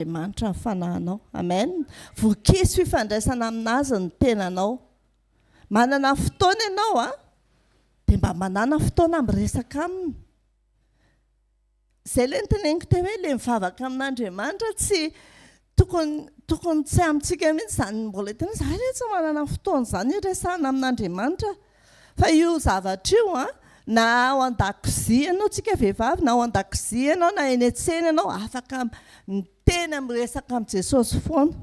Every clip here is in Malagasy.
Andriamanitra ny fanahinao. Amen. Vokiso fifandraisana aminazy ny tenanao. Manana fotoana ianao a, dia mba manàna fotoana miresaka aminy. Izay ilay noteneniko teo hoe ilay mivavaka amin'Andriamanitra tsy tokony tokony tsy amintsika mihitsy izany mbola hiteny hoe za re tsy manana fotoana izany hiresahana amin'Andriamanitra. Fa io zavatra io an, na ao an-dakozia ianao, tsika vehivavy, na ao an-dakozia ianao na eny an-tsena ianao, afaka miteny miresaka amin'i Jesosy foana.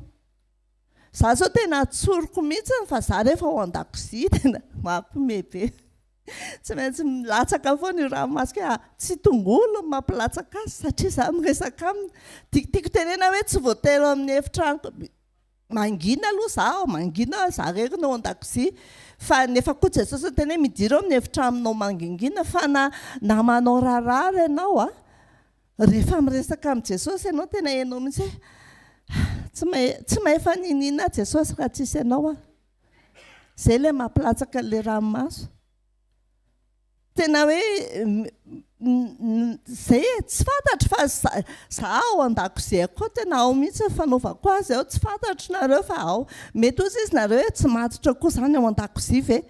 Za zao tena tsoriko mihitsy fa za rehefa ao an-dakozia tena mampime be. Tsy maintsy milatsaka foana io ranomasoko io. Tsy tongolo no mampilatsaka azy satria za miresaka aminy. Tiako tenena hoe tsy voatery ao amin'ny efitrano Mangina aloha za ao, mangina za rery no ao an-dakozia, fa nefa koa Jesosy niteny hoe midira ao amin'ny efitranonao mangingina, fa na na manao raharaha ary ianao a, rehefa miresaka amin'i Jesosy ianao tena henonao mihitsy hoe tsy mahay tsy mahay faniniana aho Jesosy raha tsisy anao aho. Zay ilay mampilatsaka an'ilay ranomaso. Tena hoe zay e, tsy fantatro fa za ao an-dakozia koa tena ao mihitsy ny fanaovako azy ao, tsy fantatro nareo fa ao. Mety hozy izy nareo hoe tsy matotra koa zany ao an-dakozia ve?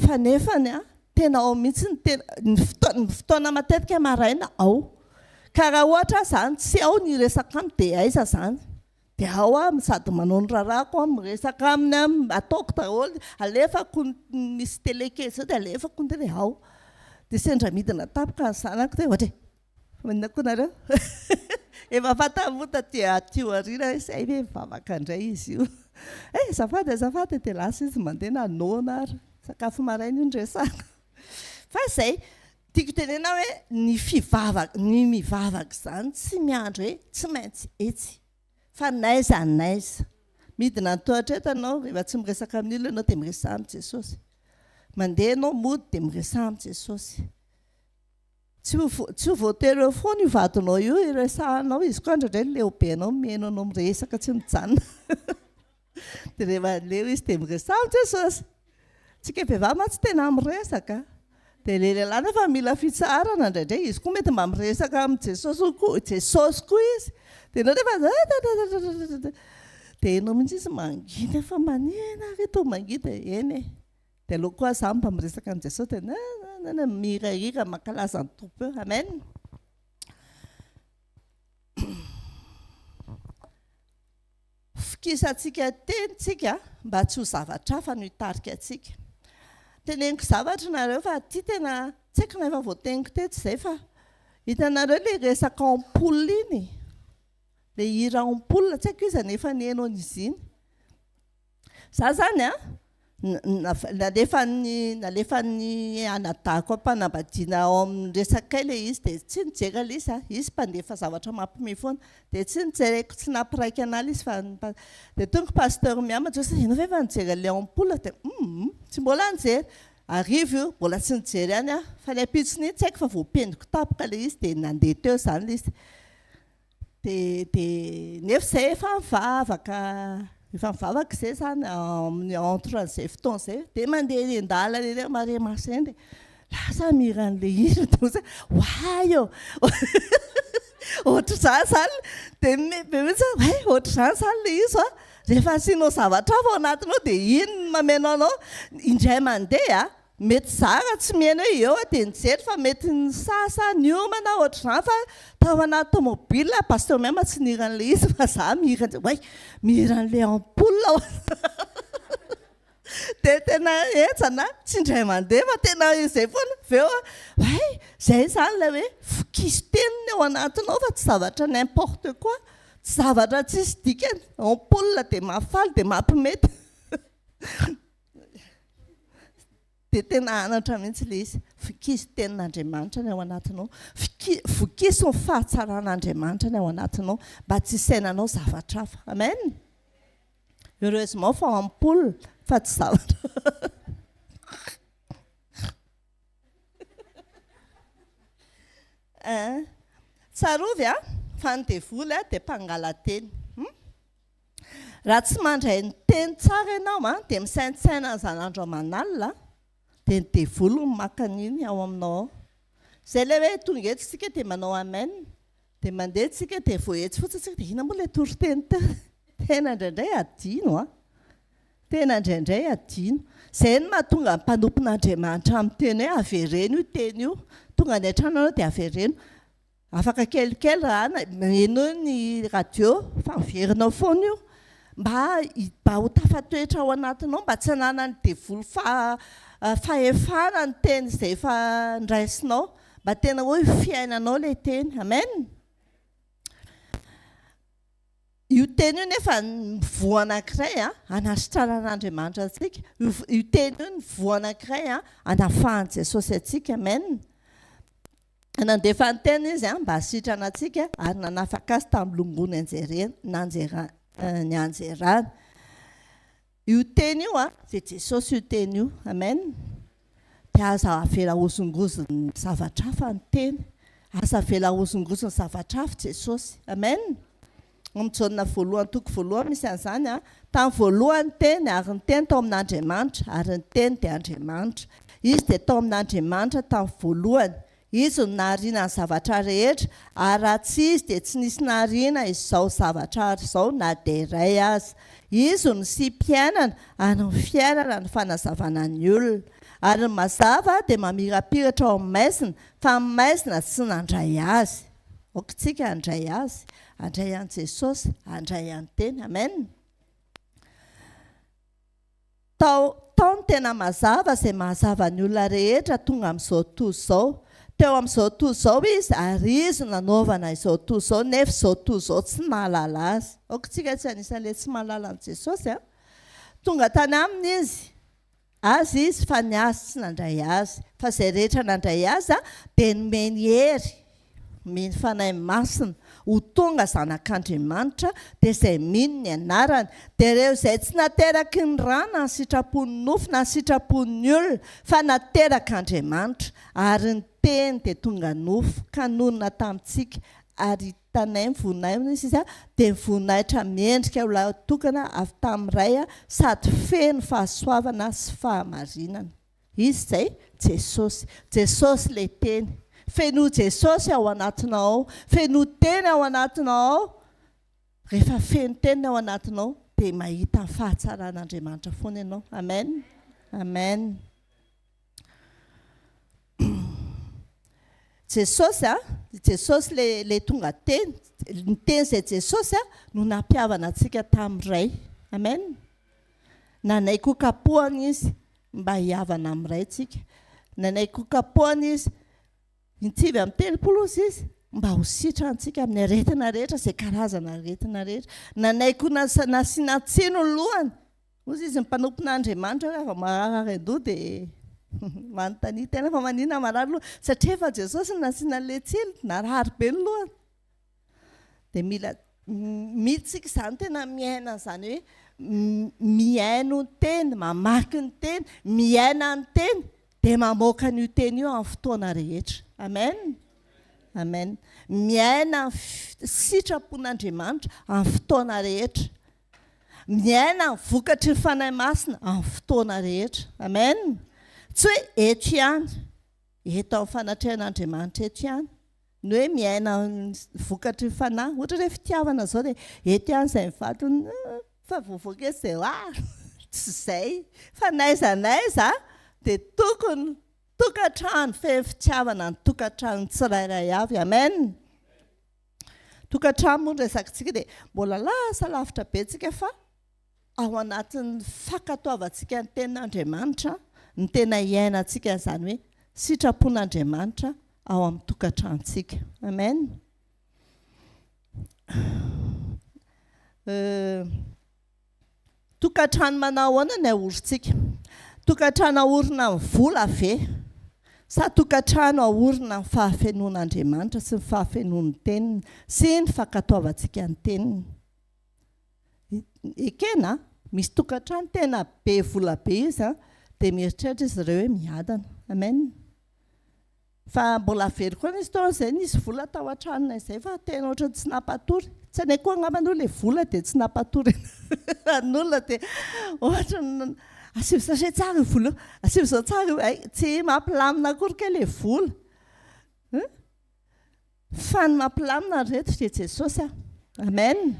Fa nefany an, tena ao mihitsy ny tena, ny fotoana, ny fotoana matetika maraina ao. Ka raha ohatra aho zany tsy ao ny hiresaka aminy dia aiza zany? Dia ao aho sady manao ny raharahako aho, miresaka aminy aho, ataoko daholo, alefako ny misy télé kely izao dia alefako ny télé, ao. Dia sendra midina tampoka ny zanako dia ohatra hoe, fa maninona koa nareo? Efa fantany moa taty aty aoriana hoe izay ve mivavaka indray izy io. Eh azafady azafady dia lasa izy mandeha na noana ary, sakafo maraina io no resahako. Fa izay, tiako tenena hoe ny fivavaka, ny mivavaka izany tsy miandry hoe tsy maintsy etsy. Fa n'aiza n'aiza. Midina ny tohatra eto ianao, rehefa tsy miresaka amin'ny olona ianao dia miresaha amin'i Jesosy. Mandeha ianao mody dia miresaha amin'i Jesosy. Tsy ho tsy ho voatery eo foana io vadinao io hiresahanao, izy koa indraindray leo be anao mihaino anao miresaka tsy mijanona. Dia rehefa leo izy dia miresaha amin'i Jesosy. Tsika vehivavy mantsy tena miresaka. Dia ilay lehilahy nefa mila fitsaharana indraindray, izy koa mety mba miresaka amin'i Jesosy koa, Jesosy koa izy. Dia ianao nefa dia ianao mihitsy izy mangina fa manina ary toa mangina, dia eny e. Dia aleo koa za mba miresaka amin'i Jesosy dia na mihirahira mankalaza ny Tompo eo. Amen. Fokisantsika teny tsika mba tsy ho zavatra hafa no hitarika antsika. Teneniko zavatra nareo fa aty tena tsy haiko na efa voateniko teto izay fa hitanareo ilay resaka ampoule iny? Ilay hira ampoule, tsy haiko iza no efa niheno an'izy iny. Za zany an, nalefan'ny nalefan'ny anadahiko am-panambadiana ao amin'ny resakay ilay izy dia tsy nijery ilay izy aho, izy mpandefa zavatra mampiomehy foana, dia tsy nijereko tsy nampiraika an'ahy ilay izy fa dia tonga pasteur Miama Joseph, ianao ve efa nijery an'ilay ampoule? Dia hum tsy mbola nijery, hariva io mbola tsy nijery ihany aho, fa ny ampitson'iny tsy haiko fa voapendriko tampoka ilay izy dia nandeha teo izany ilay izy. Dia dia nefa izay efa mivavaka, efa mivavaka izay izany amin'ny entre an'izay fotoana izay, dia mandeha eny an-dalana eny Marais-Masina eny dia lasa mihira an'ilay hira dia ohatran'ny hoe oay ô! Ohatr'izany izany, dia be mihitsy aho hoe ohatr'izany izany ilay izy an, rehefa asianao zavatra hafa ao anatinao dia iny no mameno anao, indray mandeha Mety za raha tsy mihaino hoe eo aho dia nijery fa mety nisasa, niomana ohatr'izany fa tao anaty tomobile Pasteur Mema tsy nihira an'ilay izy fa za mihira an'izay oay mihira an'ilay ampoule aho dia tena henjana tsy indray mandeha fa tena izay foana avy eo oay izay izany ilay hoe vokiso teny ny ao anatinao fa tsy zavatra n'importe quoi tsy zavatra tsisy dikany ampoule dia mahafaly dia mampimety Dia tena anatra mihitsy ilay izy. Vokiso tenin'Andriamanitra ny ao anatinao. Vokiso ny fahatsaran'Andriamanitra ny ao anatinao mba tsy hisainanao zavatra hafa. Amen. Heureusement fa ampoule fa tsy zavatra. Eh. Tsarovy a, fa ny devoly a dia mpangala-teny. Hmm? Raha tsy mandray ny teny tsara ianao an, dia misaintsaina an'izany andro aman'alina, dia ny devoly no maka an'iny ao aminao ao. Izay ilay hoe tonga eto isika dia manao amen. Dia mandeha tsika dia voahetsy fotsiny tsika dia inona moa ilay toriteny teo? Tena indraindray adino an! Tena indraindray adino. Izay no mahatonga ny mpanompon'Andriamanitra miteny hoe avereno io teny io. Tonga any an-trano ianao dia avereno. Afaka kelikely raha henoy ny radio fa miverina ao foana io. Mba mba ho tafatoetra ao anatinao, mba tsy hananan'ny devoly fahefana ny teny izay efa nraisinao. Mba tena hoe fiainanao ilay teny. Amen. Io teny io nefa ny voa anankiray hanasitranan'Andriamanitra antsika. Io teny io ny voa anankiray hanafahan'i Jesosy antsika. Amen. Nandefa ny teny izy mba hasitrana antsika ary nanafaka azy tamin'ny longoa nianjerany. Io teny io dia Jesosy io teny io. Amen. Dia aza avela hozongozon'ny zavatra hafa ny teny. Aza avela hozongozon'ny zavatra hafa Jesosy. Amen. Amin'ny Jaona voalohany toko voalohany misy an'izany an. Tamin'ny voalohany ny teny ary ny teny tao amin'Andriamanitra ary ny teny dia Andriamanitra. Izy dia tao amin'Andriamanitra tamin'ny voalohany. Izy no nahariana ny zavatra rehetra ary raha tsy Izy dia tsy nisy nahariana izao zavatra ary izao na dia iray aza. Izy no nisiam-piainana ary ny fiainana no fanazavana ny olona. Ary ny mazava dia mamirapiratra ao amin'ny maizina fa ny maizina tsy nandray azy. Aoka isika handray Azy, handray an'i Jesosy, handray an'ny Teny. Amen. Tao, tao ny tena mazava izay mahazava ny olona rehetra tonga amin'izao tontolo izao. Teo amin'izao tontolo izao Izy ary Izy no nanaovana izao tontolo izao nefa izao tontolo izao tsy nahalala Azy. Aoka isika tsy anisan'ilay tsy mahalala an'i Jesosy an. Tonga tany Aminy Izy. Azy izy fa ny azy tsy nandray azy, fa izay rehetra nandray azy dia nomeny hery, nomeny Fanahy Masina, ho tonga zanak'Andriamanitra, dia izay mino ny anarany, dia ireo izay tsy nateraky ny ra na ny sitrapon'ny nofo na ny sitrapon'ny olona, fa naterak'Andriamanitra, ary ny Teny dia tonga nofo ka nonina tamintsika, ary Hitanay ny voninahiny, hoy izy, dia ny voninahitra mendrika ho lahitokana avy tamin'ny Ray sady feno fahasoavana sy fahamarinana. Iza izay? Jesosy. Jesosy ilay Teny. Fenoy Jesosy ao anatinao ao. Fenoy Teny ao anatinao ao. Rehefa feno Teny ao anatinao, dia mahita ny fahatsaran'Andriamanitra foana ianao. Amen. Amen. Jesosy a, Jesosy le le tonga teny, ny teny izay Jesosy a no nampihavana antsika tamin'ny Ray. Amen. Nanaiky ho kapohana izy mba hihavana amin'ny Ray tsika. Nanaiky ho kapohana izy intsivy amby 30 ozy izy mba ho sitrantsika amin'ny aretina rehetra, izay karazana aretina rehetra. Nanaiky ho nasiana tsiny ny lohany. Hozy izy ny mpanompon'Andriamanitra raha vao marary an-doha dia manontania tena fa maninona marary loha satria efa Jesosy no nasiana an'ilay tsilo, narary be ny lohany. Dia mila mila tsika izany tena miaina an'izany hoe mihaino ny teny, mamaky ny teny, miaina ny teny dia mamoaka an'io teny io amin'ny fotoana rehetra. Amen. Amen. Miaina ny sitrapon'Andriamanitra amin'ny fotoana rehetra. Miaina ny vokatry ny Fanahy Masina amin'ny fotoana rehetra. Amen. Tsy hoe eto ihany, eto amin'ny fanatrehan'Andriamanitra eto ihany. Ny hoe miaina ny vokatry ny Fanahy, ohatra hoe fitiavana izao dia eto ihany izay mivady fa voavoaka eto izay hoa. Tsy izay. Fa n'aiza n'aiza dia tokony tokantrano feno fitiavana ny tokantranon'ny tsirairay avy. Amen. Tokantrano moa no resakintsika dia mbola lasa lavitra be tsika fa ao anatin'ny fankatoavantsika ny tenin'Andriamanitra no tena iainantsika an'izany hoe sitrapon'Andriamanitra ao amin'ny tokantranontsika. Amen. Euh, Tokantrano manao ahoana ny aorintsika? Tokantrano aorina amin'ny vola ve? Sa tokantrano aorina amin'ny fahafenoan'Andriamanitra sy ny fahafenoan'ny Teniny sy ny fankatoavantsika ny Teniny? Ekena, misy tokantrano tena be vola be izy dia mieritreritra izy ireo hoe miadana. Amen. Fa mbola very koa nisy taona izay nisy vola tao an-tranonay izay fa tena ohatran'ny tsy nampatory. Tsy hainay koa angamba aloha ilay vola dia tsy nampatory an'olona dia ohatran'ny asio sachet tsara io vola io, asio izao tsara io, hay tsy mampilamina akory kay ilay vola. Fa ny mampilamina ry reto dia Jesosy a. Amen.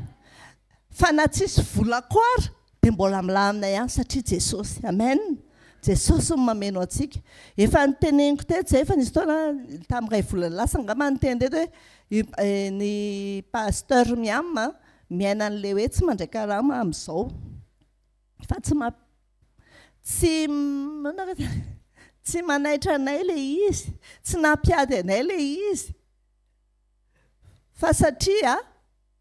Fa na tsisy vola koa ary dia mbola milamina ihany satria Jesosy. Amen. Jesosy no mameno antsika. Efa niteneniko teto izay, efa nisy fotoana tamin'ny iray volana lasa angamba niteny teto hoe ny pasteur Miam miaina an'ilay hoe tsy mandray karama amin'izao. Fa tsy mamp tsy tsy manaitra anay ilay izy, tsy nampiady anay ilay izy. Fa satria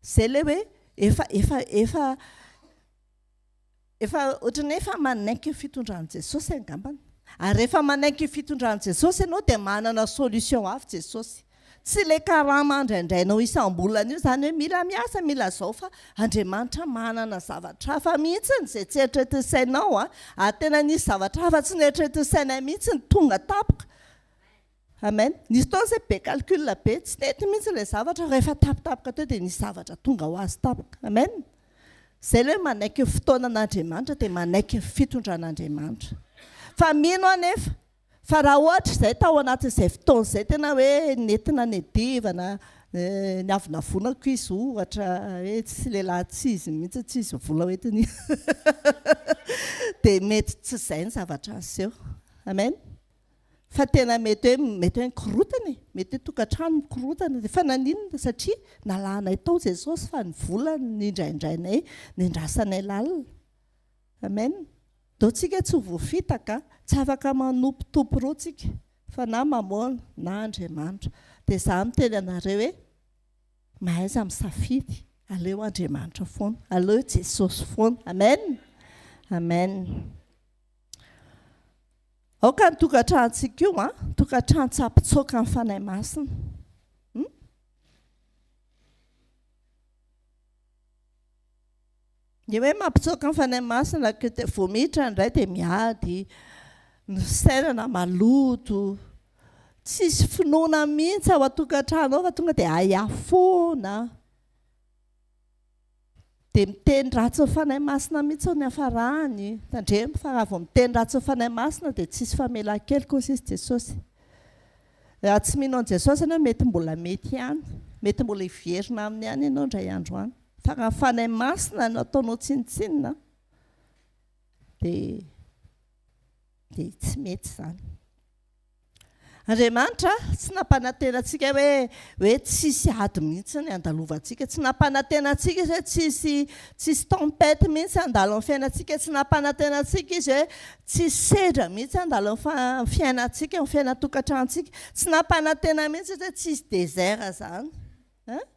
izay ilay hoe efa efa efa efa ohatran'ny hoe efa manaiky ny fitondran'i Jesosy angambany. Ary rehefa manaiky ny fitondran'i Jesosy ianao dia manana solution avy Jesosy. Tsy ilay karama andraindrainao isam-bolana io izany hoe mila miasa, mila izao fa Andriamanitra manana zavatra hafa mihitsy izay tsy eritreretin'ny sainao an. Ary tena nisy zavatra hafa tsy neritreretin'ny sainay mihitsy tonga tampoka. Amen. Nisy fotoana izay be calcul be, tsy nety mihitsy ilay zavatra, rehefa tampotampoka teo dia nisy zavatra tonga ho azy tampoka. Amen. Izay ilay hoe manaiky ny fotoanan'Andriamanitra dia manaiky ny fitondran'Andriamanitra. Fa mino aho anefa fa raha ohatra izay tao anatin'izay fotoana izay tena hoe nentina niadivana, niavonavonako izy ohatra hoe tsy lehilahy tsy izy mihitsy, tsy izy vola hoentiny dia mety tsy izay ny zavatra niseho. Amen. Fa tena mety hoe mety hoe nikorotana e, mety hoe tokantrano mikorotana dia fa naninona? Satria nalahanay tao Jesosy fa ny vola nindraindrainay, nendrasanay lalina. Amen. Ndao tsika tsy ho voafitaka, tsy afaka manompo tompo roa tsika fa na Mamôna na Andriamanitra. Dia za miteny anareo hoe mahaiza misafidy, aleo Andriamanitra foana, aleo Jesosy foana. Amen. Amen. Aoka ny tokantranontsika io an, tokantrano tsy hampitsoaka ny Fanahy Masina. Hmm? Ny hoe mampitsoaka ny Fanahy Masina, vao miditra ny iray dia miady, ny fisainana maloto, tsisy finoana mihitsy ao an-tokantrano ao fa tonga dia ahiahy foana. Dia miteny ratsy ny Fanahy Masina mihitsy ao niafarany. Tandremo fa raha vao miteny ratsy ny Fanahy Masina dia tsisy famelan-keloka hoy sisa Jesosy. Raha tsy mino an'i Jesosy ianao mety mbola mety ihany, mety mbola hiverina aminy ihany ianao indray andro any. Fa raha ny Fanahy Masina no ataonao tsinontsinona dia dia tsy mety izany. Andriamanitra tsy nampanantena antsika hoe hoe tsisy ady mihitsy ny handalovantsika, tsy nampanantena antsika Izy hoe tsisy tsisy tempête mihitsy handalo amin'ny fiainantsika, tsy nampanantena antsika Izy hoe tsisy sedra mihitsy handalo amin'ny fiainantsika, amin'ny fiainan-tokantranontsika, tsy nampanantena mihitsy Izy hoe tsisy désert izany. Hein?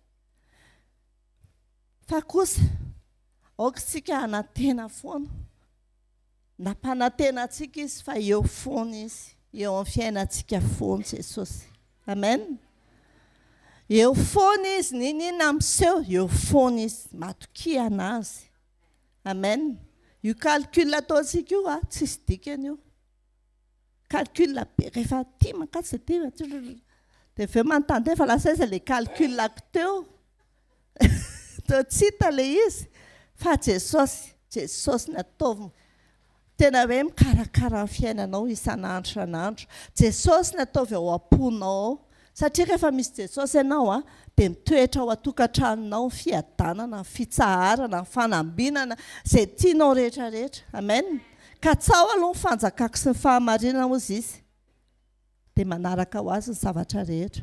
Fa kosa aoka isika hanantena foana. Nampanantena antsika Izy fa eo foana Izy, eo amin'ny fiainantsika foana Jesosy. Amen. Eo foana Izy, n'inon'inona miseho, eo foana Izy. Matokia an'Azy. Amen. Io calcul ataontsika io, tsisy dikany io. Calcul be rehefa aty mankatsy dia aty dia avy eo manontany tena fa lasa aiza ilay calcul-ko teo? Toa tsy hita ilay izy fa Jesosy, Jesosy no ataovy tena hoe mikarakara ny fiainanao isan'andro isan'andro. Jesosy no ataovy ao am-ponao ao satria rehefa misy Jesosy ianao dia mitoetra ao an-tokantranonao ny fiadanana, ny fitsaharana, ny fanambinana, izay tianao rehetra rehetra. Amen. Katsaho aloha ny fanjakako sy ny fahamarinana hozy izy dia manaraka ho azy ny zavatra rehetra.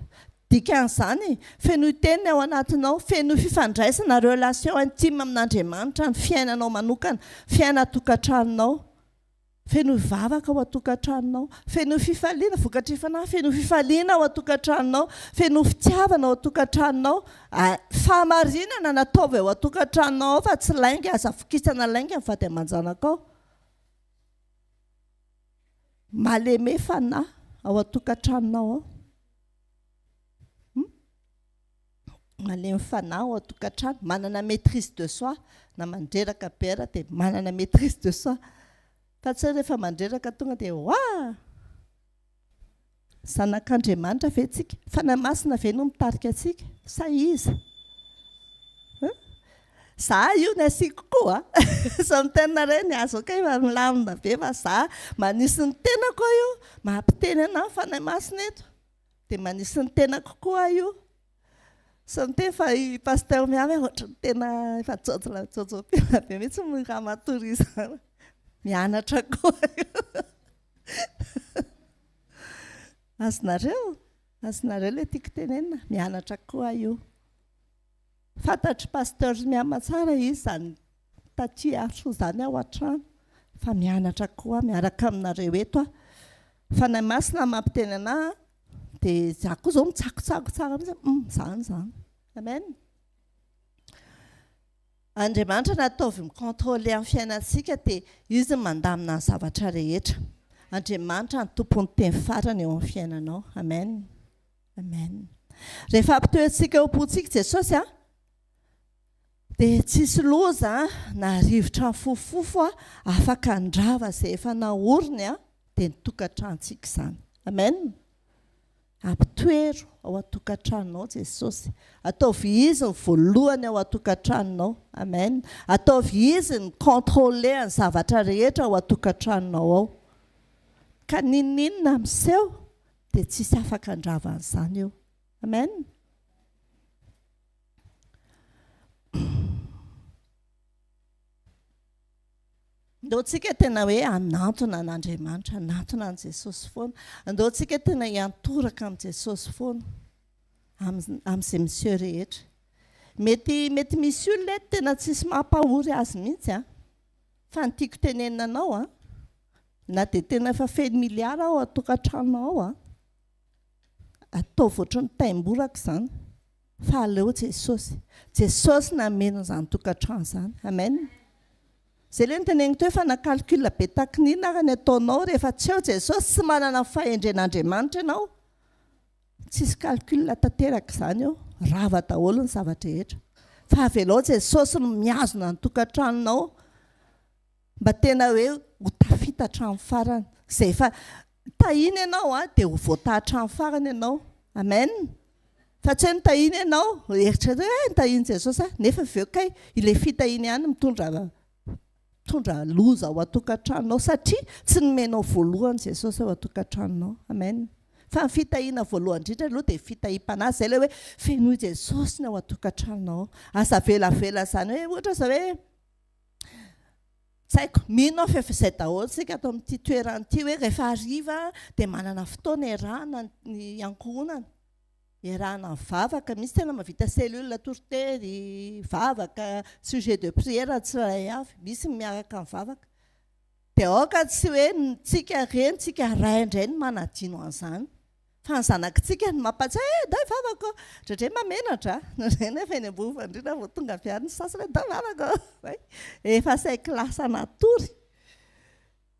Dikan'izany, fenoy teny ny ao anatinao, fenoy fifandraisana, relation intime amin'Andriamanitra ny fiainanao manokana, fiainan-tokantranonao. Fenoy vavaka ao an-tokantranonao, fenoy fifaliana, vokatry ny fanahy, fenoy fifaliana ao an-tokantranonao, fenoy fitiavana ao an-tokantranonao, fahamarinana no ataovy ao an-tokantranonao ao fa tsy lainga, aza vokisana lainga ny vady aman-janakao. Maleme fanahy ao an-tokantranonao ao. Malemy fanahy ao an-tokantrano, manana maitrise de soi, na mandreraka be ara dia manana maitrise de soi. Fa tsy hoe rehefa mandreraka tonga dia oa! Zanak'Andriamanitra ve tsika? Fanahy Masina ve no mitarika antsika? Sa iza? Za io ny asiako koa a! Sao miteny nareo ny azy ok fa milamina be fa za manisy ny tenako aho io, mampiteny anah ny Fanahy Masina eto. Dia manisy ny tenako koa aho io. Sao miteny fa i Pasteur Mialy ohatran'ny tena efa jôjôla jôjôpela be mihitsy ny ramatoa ry izany. Mianatra koa io. Azonareo? Azonareo ilay tiako tenenina? Mianatra koa io. Fantatr'i Pasteur Miama tsara izy izany taty Arso izany ao an-trano fa mianatra koa miaraka aminareo eto aho. Fanahy Masina mampiteny anah Dia za koa zao mitsakotsako tsara mihitsy, hum, zany zany. Amen. Andriamanitra nataovy mi-contrôler amin'ny fiainantsika dia izy no mandamina ny zavatra rehetra. Andriamanitra no tompon'ny teny farany eo amin'ny fiainanao. Amen. Amen. Rehefa ampitoerintsika eo am-pontsika Jesosy a, dia tsisy loza na rivotra mifofofofo afaka handrava izay efa naoriny a. dia ny tokantranontsika izany. Amen. Ampitoero ao an-tokantranonao Jesosy. Ataovy Izy ny voalohany ao an-tokantranonao. Amen. Ataovy Izy ny mi-contrôler ny zavatra rehetra ao an-tokantranonao ao. Ka n'inon'inona miseho dia tsisy afaka handrava an'izany eo. Amen. Andao tsika tena hoe hanantona an'Andriamanitra, hanantona an'i Jesosy foana. Andao tsika tena hiantoraka amin'i Jesosy foana, amin'izay miseho rehetra. Mety mety misy olona eto tena tsisy mampahory azy mihitsy an. Fa ny tiako tenenina anao an, na dia tena efa feno milliard ao an-tokantranonao ao an, Ataovy ohatran'ny taim-boraka izany fa aleo Jesosy. Jesosy nameno izany tokantrano izany. Amen. Izay ilay noteneniko teo fa na calcul be takin'inona ara ny ataonao rehefa tsy eo Jesosy, tsy manana ny fahendren'Andriamanitra ianao. Tsisy calcul tanteraka izany eo. Rava daholo ny zava-drehetra. Fa avelao Jesosy no mihazona ny tokantranonao. Mba tena hoe ho tafita hatramin'ny farany. Izay efa tahina ianao a, dia ho voataha hatramin'ny farany ianao. Amen. Fa tsy hoe notahina ianao, eritrereto hoe notahin'i Jesosy aho, nefa avy eo kay ilay fitahiana ihany mitondra mitondra loza ao an-tokantranonao satria tsy nomenao voalohany Jesosy ao an-tokantranonao. Amen. Fa ny fitahiana voalohany indrindra aloha dia fitahiam-panahy, izay ilay hoe fenoy Jesosy ny ao an-tokantranonao. Aza avelavela izany hoe ohatra izao hoe Tsy haiko, mino aho fa efa izay daholo isika ato amin'ity toerana ity hoe rehefa hariva dia manana fotoana iarahana ny ankohonana, iarahana mivavaka, misy tena mahavita cellule toritery, vavaka, sujet de prière tsirairay avy, misy ny miaraka mivavaka. Dia aoka tsy hoe tsika reny, tsika ray indray no manadino an'izany. Fa ny zanakitsika no mampatsiahy hoe ndao hivavaka ô! Indraindray mahamenatra a! Indraindray nefa eny ambony fandriana vao tonga avy any ny sasany hoe ndao hivavaka ô! Efa saiky lasa natory.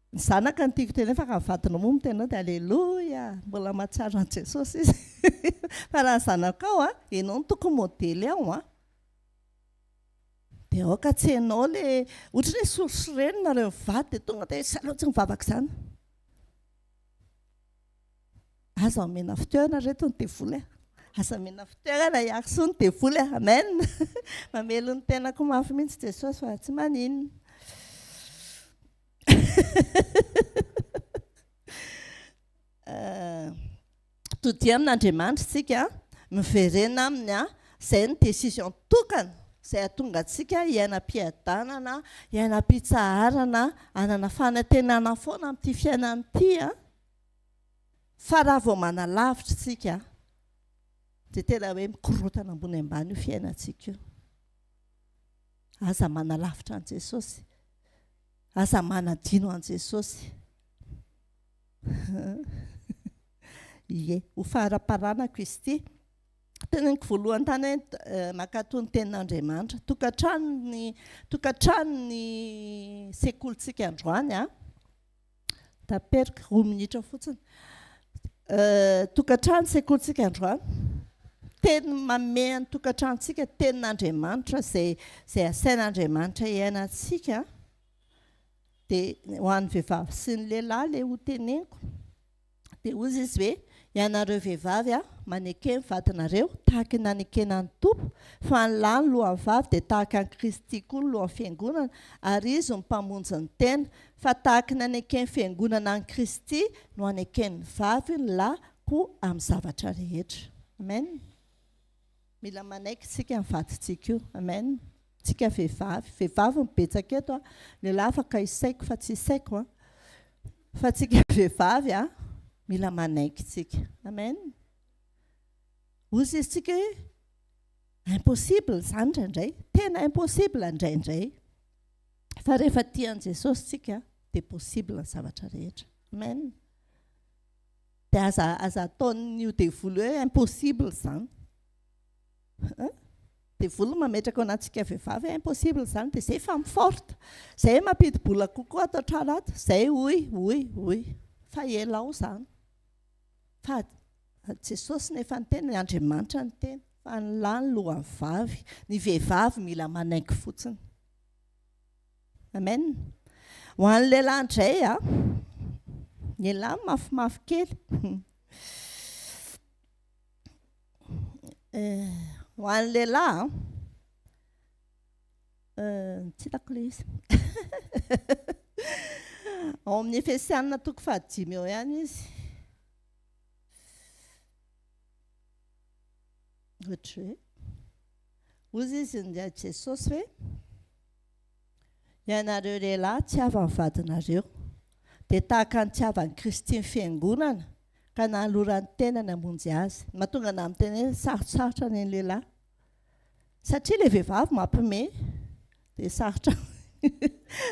Ny zanaka no tiako tenenina fa raha ny vadinao moa miteny anao dia aleloia! Mbola mahatsiaro an'i Jesosy izy. Fa raha ny zanakao a, ianao no tokony modely ao an! Dia aoka tsy ianao ilay ohatran'ny hoe sorisorena nareo mivady dia tonga dia aleo tsy mivavaka izany. Aza omena fitoerana reto ny devoly a. Aza omena fitoerana hiarisoa ny devoly a. Amen. Mamely ny tenako mafy mihitsy Jesosy fa tsy maninona. Todia amin'Andriamanitra isika, miverena aminy, izay ny décision tokana izay hahatonga antsika hiaina am-piadanana, hiaina am-pitsaharana, hanana fanantenana foana amin'ity fiainana ity. Fa raha vao manalavitra isika dia tena hoe mikorontana ambony ambany io fiainantsika io. Aza manalavitra an'i Jesosy. Aza manadino an'i Jesosy. Ie, ho faramparanako izy ity. Teneniko voalohany tany hoe mankatò ny tenin'Andriamanitra. Tokantrano ny tokantrano ny sekolintsika androany a. Taperiko roa minitra fotsiny. Tokantrano sekolintsika androany. Teny mamehy ny tokantranontsika, tenin'Andriamanitra izay izay asain'Andriamanitra iainantsika. Dia ho an'ny vehivavy sy ny lehilahy ilay ho teneniko. Dia hoy izy hoe, Ianareo vehivavy a, maneke ny vadinareo, tahaka ny nanekena ny Tompo, fa ny lahy ny lohan'ny vavy dia tahaka an'i Kristy koa ny lohan'ny fiangonana, ary Izy no Mpamonjy ny tena. Fa tahaka ny aneken'ny fiangonana an'i Kristy no aneken'ny vavy ny lahy koa amin'ny zavatra rehetra. Amen. Mila manaiky tsika ny vadintsika io. Amen. Tsika vehivavy. Vehivavy no betsaka eto a. Lehilahy afaka isaiko fa tsy isaiko a. Fa tsika vehivavy a, mila manaiky tsika. Amen. Hozy izy tsika hoe impossible izany indraindray. Tena impossible indraindray. Fa rehefa tia an'i Jesosy tsika dia possible ny zavatra rehetra. Amen. Dia aza aza ataon'io devoly hoe impossible izany. Hein? Devoly mametraka ao anatintsika vehivavy hoe impossible izany dia izay femme forte. Izay mampidi-bola kokoa ato an-trano ato. Izay hoy, hoy, hoy. Fa elao izany. Fa Jesosy nefa niteny, Andriamanitra niteny fa ny lahy ny lohan'ny vavy. Ny vehivavy mila manaiky fotsiny. Amen. Ho an'ny lehilahy indray a, ny lehilahy mafimafy kely. Eh, ho an'ny lehilahy eh, tsy hitako ilay izy. Ao amin'ny Efesianina toko fahadimy eo ihany izy. Ohatra hoe, hozy izy ny Jesosy hoe, Ianareo lehilahy tiava ny vadinareo, dia tahaka ny tiavan'i Kristy ny Fiangonana, ka nanolorany tena ny hamonjy azy. Ny mahatonga anà miteny hoe sarotsarotra ny an'ny lehilahy, satria ilay vehivavy mampime, dia sarotra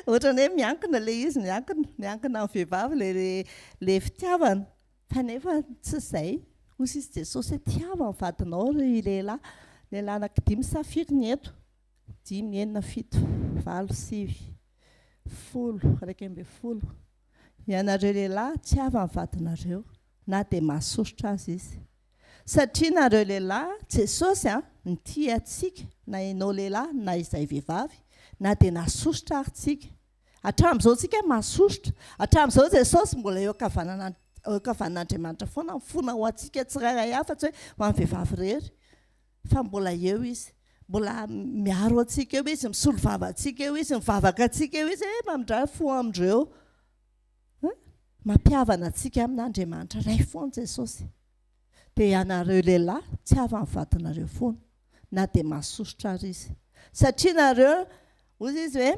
ohatran'ny hoe miankina ilay izy, miankina, miankina amin'ny vehivavy ilay ilay fitiavana, fa nefa tsy izay. Hoy sisa Jesosy hoe tiava ny vadinao ry lehilahy, lehilahy anankidimy sa firy ny eto? Dimy, enina, fito, valo, sivy, folo, 11. Ianareo lehilahy, tiava ny vadinareo, na dia mahasosotra aza izy. Satria nareo lehilahy, Jesosy an, nitia antsika, na ianao lehilahy, na izay vehivavy, na dia nahasosotra ary tsika. Hatramin'izao tsika mahasosotra. Hatramin'izao Jesosy mbola eo ankavanana, eo ankavanan'Andriamanitra foana, mifona ho antsika tsirairay avy, fa tsy hoe ho an'ny vehivavy irery. Fa mbola eo Izy. Mbola miaro antsika eo Izy, misolo vava antsika eo Izy, mivavaka antsika eo Izy, eh, mamindrà fo amindreo. Hein? Mampihavana antsika amin'Andriamanitra Ray foana Jesosy. Dia ianareo lehilahy, tiava ny vadinareo foana, na dia mahasosotra ary izy. Satria nareo, hoy izy hoe,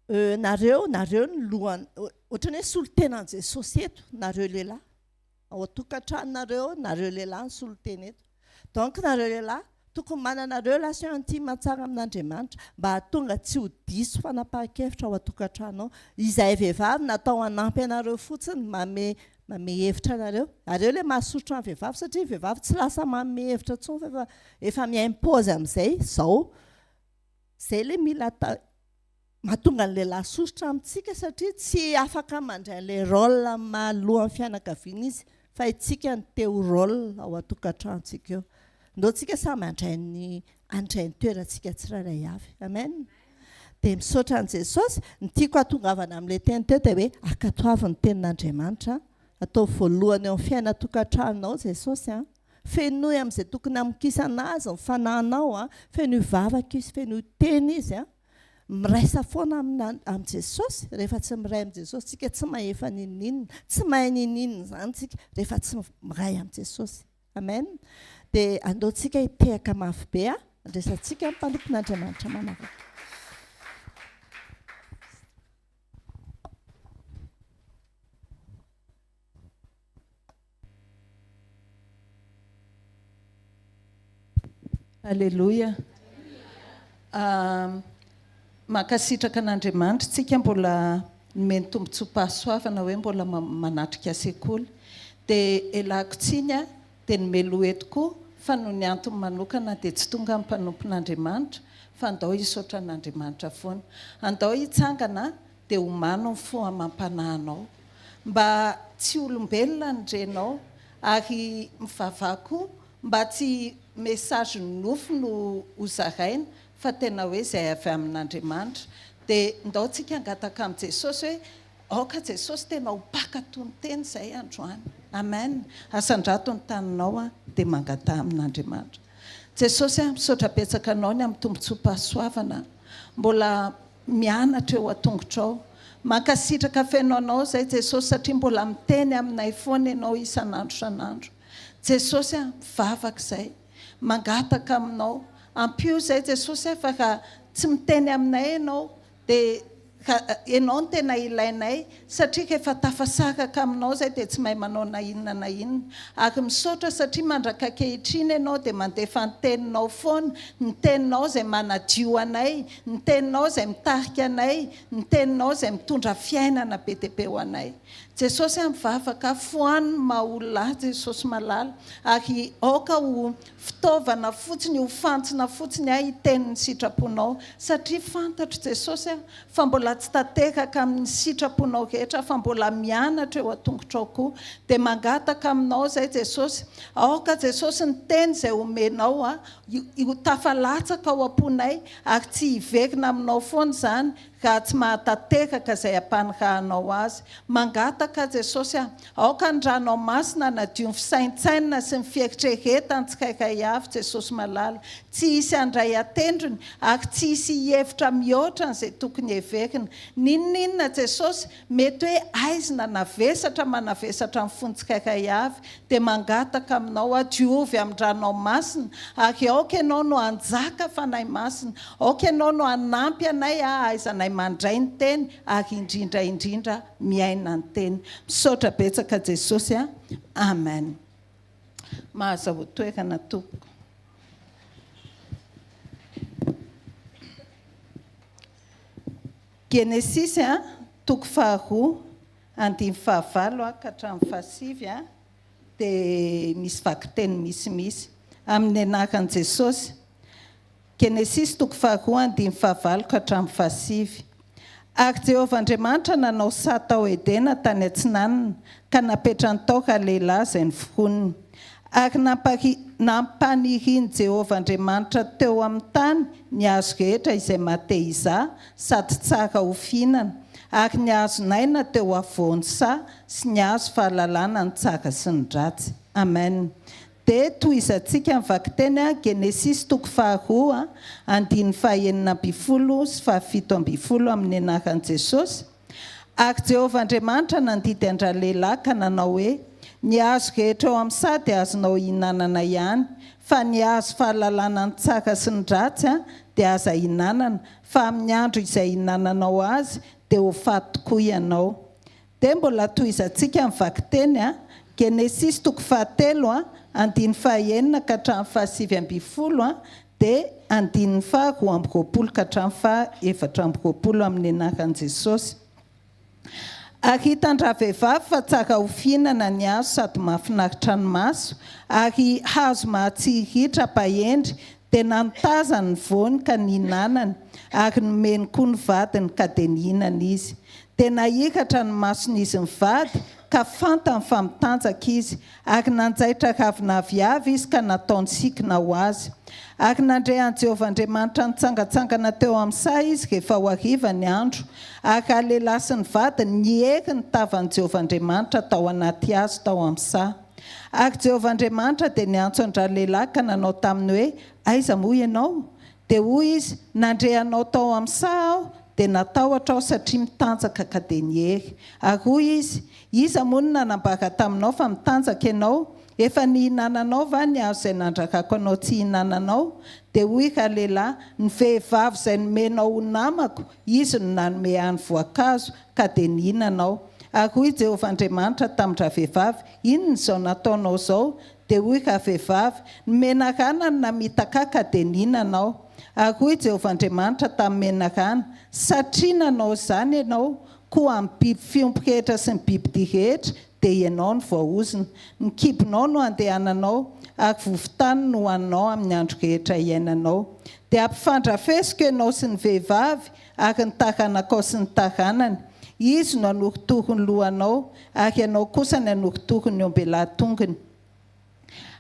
euh, nareo, nareo ny lohany, ohatran'ny hoe solontenan'i Jesosy eto, nareo lehilahy. Ao an-tokantranonareo, nareo lehilahy ny solontena eto. Donc nareo lehilahy, tokony manana relation intime tsara amin'Andriamanitra mba hahatonga tsy ho diso fanapahan-kevitra ao an-tokantrano ao. Izahay vehivavy natao hanampy anareo fotsiny, manome manome hevitra anareo. Nareo ilay mahasosotra ny vehivavy satria ny vehivavy tsy lasa manome hevitra intsony fa efa efa mi-impose amin'izay izao. Izay ilay mila atao. Mahatonga ny lehilahy sosotra amintsika satria tsy afaka mandray ilay rôle amin'ny maha lohan'ny fianakaviana izy fa itsika no te ho rôle ao an-tokantranontsika eo. Ndao tsika samy handray ny handray ny toerantsika tsirairay avy. Amen. Dia misaotra an'i Jesosy. Ny tiako hahatongavana amin'ilay teny teo dia hoe ankatoavy ny tenin'Andriamanitra. Ataovy voalohany eo amin'ny fiainan-tokantranonao Jesosy an. Fenoy amin'izay tokony hamokisana azy ny fanahinao an. Fenoy vavaka izy, fenoy teny izy an. Miraisa foana amin'i Jesosy, rehefa tsy miray amin'i Jesosy tsika tsy mahefa n'inon'inona, tsy mahay n'inon'inona izany tsika rehefa tsy miray amin'i Jesosy. Amen. Dia andao tsika hitehaka mafy be a, andraisantsika ny mpanompon'Andriamanitra manaraka. Aleloia. Mankasitraka an'Andriamanitra tsika mbola nomeny tombotsoam-pahasoavana hoe mbola manatrika sekoly. Dia elako tsiny aho dia nomeloha eto koa fa noho ny antony manokana dia tsy tonga ny mpanompon'Andriamanitra fa andao hisaotra an'Andriamanitra foana. Andao hitsangana dia omano ny fo amam-panahinao. Mba tsy olombelona ny renao ary mivavaha koa mba tsy message nofo no ho zaraina fa tena hoe izay avy amin'Andriamanitra. Dia ndao tsika hangataka amin'i Jesosy hoe aoka Jesosy tena ho mpankatò ny teny izay androany. Amen. Asandrato ny taninao an dia mangataha amin'Andriamanitra. Jesosy a, misaotra betsaka anao ny amin'ny tombotsoam-pahasoavana mbola mianatra eo an-tongotrao. Mankasitraka feno anao izay Jesosy satria mbola miteny aminay foana ianao isan'andro isan'andro. Jesosy a, mivavaka izay. Mangataka aminao. Ampio izay Jesosy a fa raha tsy miteny aminay Ianao dia ka Ianao no tena ilainay satria rehefa tafasaraka aminao izay dia tsy mahay manao na inona na inona. Ary misaotra satria mandrak'ankehitriny Ianao dia mandefa ny teninao foana, ny teninao izay manadio anay, ny teninao izay mitarika anay, ny teninao izay mitondra fiainana be dia be ho anay. Jesosy a mivavaka foano ny maha olona ahy Jesosy malala ary aoka ho fitaovana fotsiny ho fantsona fotsiny ahy hiteny ny sitraponao satria fantatro Jesosy a fa mbola tsy tanteraka amin'ny sitraponao rehetra fa mbola mianatra eo an-tongotrao koa dia mangataka aminao izay Jesosy aoka Jesosy ny teny izay omenao a ho tafalatsaka ao am-ponay ary tsy hiverina aminao foana izany raha tsy mahatanteraka izay ampanirahanao azy. Mangataka Jesosy a, aoka ny ranao masina hanadio ny fisaintsainana sy ny fieritreretany tsirairay avy Jesosy malala. Tsy hisy handray an-tendrony ary tsy hisy hihevitra mihoatra an'izay tokony heverina. N'inon'inona Jesosy, mety hoe aizina na vesatra manavesatra ny fony tsirairay avy, dia mangataka aminao aho, diovy amin'ny ranao masina, ary aoka Ianao no hanjaka Fanahy Masina, aoka Ianao no hanampy anay hahaizanay mandray ny Teny ary indrindra indrindra miaina ny Teny. Misaotra betsaka Jesosy a! Amen. Mahazahoa toerana tompoko. Genesisy a, toko faharoa, andininy fahavalo a ka hatramin'ny fahasivy a, dia misy vakiteny misimisy. Amin'ny anaran'i Jesosy. Genesisy toko faharoa andininy fahavalo ka hatramin'ny fahasivy. Ary Jehovah Andriamanitra nanao saha tao Edena tany atsinanana, ka napetrany tao ralehilahy izay noforoniny. Ary nampari, nampanirian'i Jehovah Andriamanitra teo amin'ny tany ny hazo rehetra izay maha-te-hizaha sady tsara ho fihinana, ary ny hazon'aina teo afovoan'ny saha sy ny hazo fahalalana ny tsara sy ny ratsy. Amen. Dia tohizantsika ny vakiteny Genesisy toko faharoa andininy faha-16 sy faha-17 amin'ny anaran'i Jesosy, Ary Jehovah Andriamanitra nandidy an-dralehilahy ka nanao hoe, Ny hazo rehetra eo amin'ny saha dia azonao ihinanana ihany, fa ny hazo fahalalana ny tsara sy ny ratsy dia aza ihinanana, fa amin'ny andro izay ihinananao azy dia ho faty tokoa ianao. Dia mbola tohizantsika ny vakiteny a, Genesisy toko fahatelo a, andininy fahaenina ka hatramin'ny fahasivy ambinifolo a, dia andininy faha 22 ka hatramin'ny faha 24 amin'ny anaran'i Jesosy. Ary hitan-dravehivavy fa tsara ho fihinana ny hazo sady mahafinaritra ny maso, ary hazo mahatsiriritra hampahendry, dia nantazany ny voany ka nihinanany, ary nomeny koa ny vadiny, ka dia nihinana izy. Dia nahiratra ny mason'izy mivady, ka fantany fa mitanjaka izy, ary nanjaitra ravina aviavy izy ka nataony sikina ho azy. Ary nandre an'i Jehovah Andriamanitra nitsangantsangana teo amin'ny saha izy rehefa ho hariva ny andro. Ary ralehilahy sy ny vadiny niery ny tavan'i Jehovah Andriamanitra tao anaty hazo tao amin'ny saha. Ary Jehovah Andriamanitra dia niantso an-dralehilahy ka nanao taminy hoe, Aiza moa ianao? Dia hoy izy, Nandre anao tao amin'ny saha aho, dia natahotra aho satria mitanjaka ka dia niery. Ary hoy izy, Iza moa no nanambara taminao fa mitanjaka ianao? Efa nihinananao va ny hazo izay nandrakako anao tsy hihinananao? Dia hoy ralehilahy, Ny vehivavy izay nomenao ho namako, izy no nanome ahy ny voankazo, ka dia nihinana aho. Ary hoy Jehovah Andriamanitra tamin-dravehivavy, Inona izao nataonao izao? Dia hoy ravehivavy, Ny menarana no namitaka ahy ka dia nihinana aho. Ary hoy Jehovah Andriamanitra tamin'ny menarana, Satria nanao izany ianao, koa amin'ny biby fiompy rehetra sy ny bibidia rehetra, dia ianao no voaozona. Ny kibonao no handehananao, ary vovon-tany no hohaninao amin'ny andro rehetra iainanao. Dia hampifandrafesiko ianao sy ny vehivavy, ary ny taranakao sy ny taranany. Izy no hanorotoro ny lohanao, ary ianao kosa ny hanorotoro ny ombelahy tongony.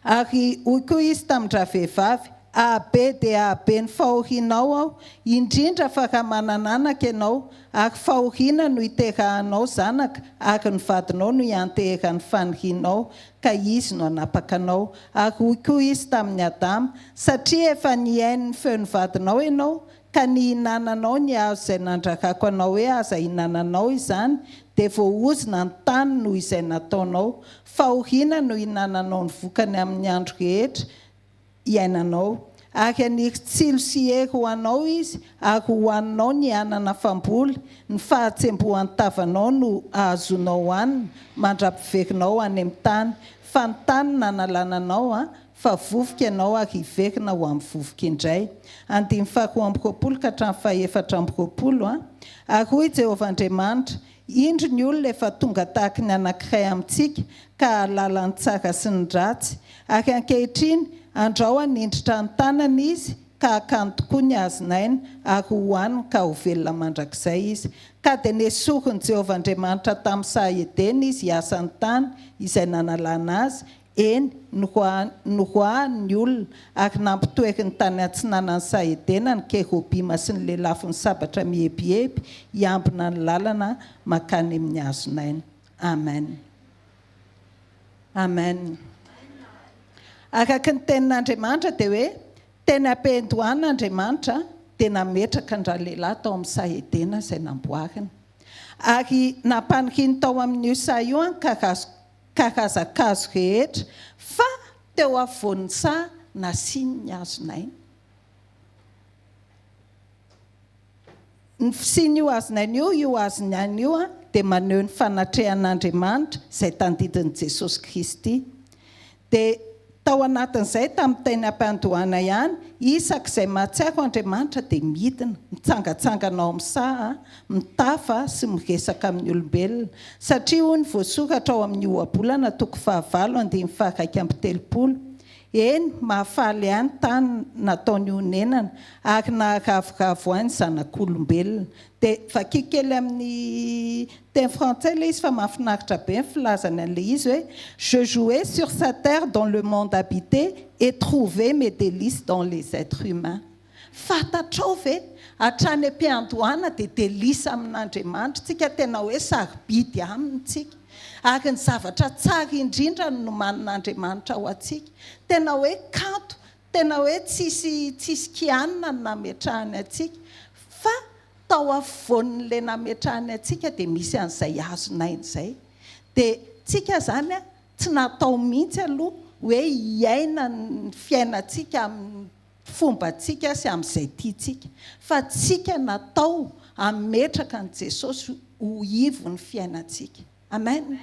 Ary hoy koa izy tamin-dravehivavy, Hahabe dia hahabe ny fahorianao aho, indrindra fa raha manana anaka ianao, ary fahoriana no hiterahanao zanaka, ary ny vadinao no hianteheran'ny fanirianao, ka izy no hanapaka anao. Ary hoy koa izy tamin'i Adama, Satria efa nihaino ny feon'ny vadinao ianao, ka nihinananao ny hazo izay nandrakako anao hoe aza hinananao izany, dia voaozona ny tany noho izay nataonao. Fahoriana no hinananao ny vokany amin'ny andro rehetra. hiainanao. Ary haniry tsilo sy hery ho anao izy, ary hohaninao ny anana famboly, ny fahatsembohan'ny tavanao no hahazoanao hanina, mandra-piverinao any amin'ny tany. Fa ny tany nanalana anao, fa vovoka ianao ary hiverina ho amin'ny vovoka indray. Andininy faharoa amby roapolo ka hatramin'ny fahefatra amby roapolo. Ary hoy Jehovah Andriamanitra, Indro ny olona efa tonga tahaky ny anankiray amintsika, ka hahalala ny tsara sy ny ratsy. Ary ankehitriny, andrao hanindritra ny tanany izy, ka hakany tokoa ny hazon'aina, ary hohaniny ka ho velona mandrakizay izy. Ka dia nesorin'i Jehovah Andriamanitra tamin'ny saha Edena izy hiasa ny tany izay nanalana azy, Eny, noroahany ny olona, ary nampitoeriny tany atsinanan'ny saha Edena ny kerobima sy ny lelafon'ny sabatra mieboebo hiambina ny lalana mankany amin'ny hazon'aina. Amen. Amen. Araka ny tenin'Andriamanitra dia hoe, teny am-piandohana Andriamanitra dia nametraka an-dralehilahy tao amin'ny saha Edena izay namboariny. Ary nampaniriany tao amin'io saha io ny karazan-kazo rehetra, fa teo afovoan'ny saha nasiany ny hazon'aina. Ny fisian'io hazon'aina io, io hazon'aina io dia maneho ny fanatrehan'Andriamanitra izay tandidin'i Jesosy Kristy. Dia tao anatin'izay, tamin'ny teny am-piandohana ihany, isak'izay mahatsiaro Andriamanitra dia midina, mitsangantsangana ao amin'ny saha, mitafa sy miresaka amin'ny olombelona. Satria hoy ny voasoratra ao amin'ny Ohabolana toko fahavalo andininy faha-31, Eny, mahafaly ahy ny tany nataony honenana, ary naharavoravo ahy ny zanak'olombelona. Dia vakiko kely amin'ny teny frantsay ilay izy fa mahafinaritra be ny filazany an'ilay izy hoe, Je jouais sur sa terre dans le monde habité et trouvais mes délices dans les êtres humains. Fantatrao ve? Hatrany am-piandohana dia délice amin'Andriamanitra tsika, tena hoe sarobidy aminy tsika. Ary ny zavatra tsara indrindra no nomanin'Andriamanitra ho antsika. Tena hoe kanto, Tena hoe tsisy tsisy kianina ny nametrahany antsika fa tao afovoan'ilay nametrahany antsika dia misy an'izay hazon'aina izay. Dia tsika izany an, tsy natao mihitsy aloha hoe hiaina ny fiainantsika amin'ny fombantsika sy amin'izay tiantsika fa tsika natao hametraka an'i Jesosy ho ivon'ny fiainantsika. Amen!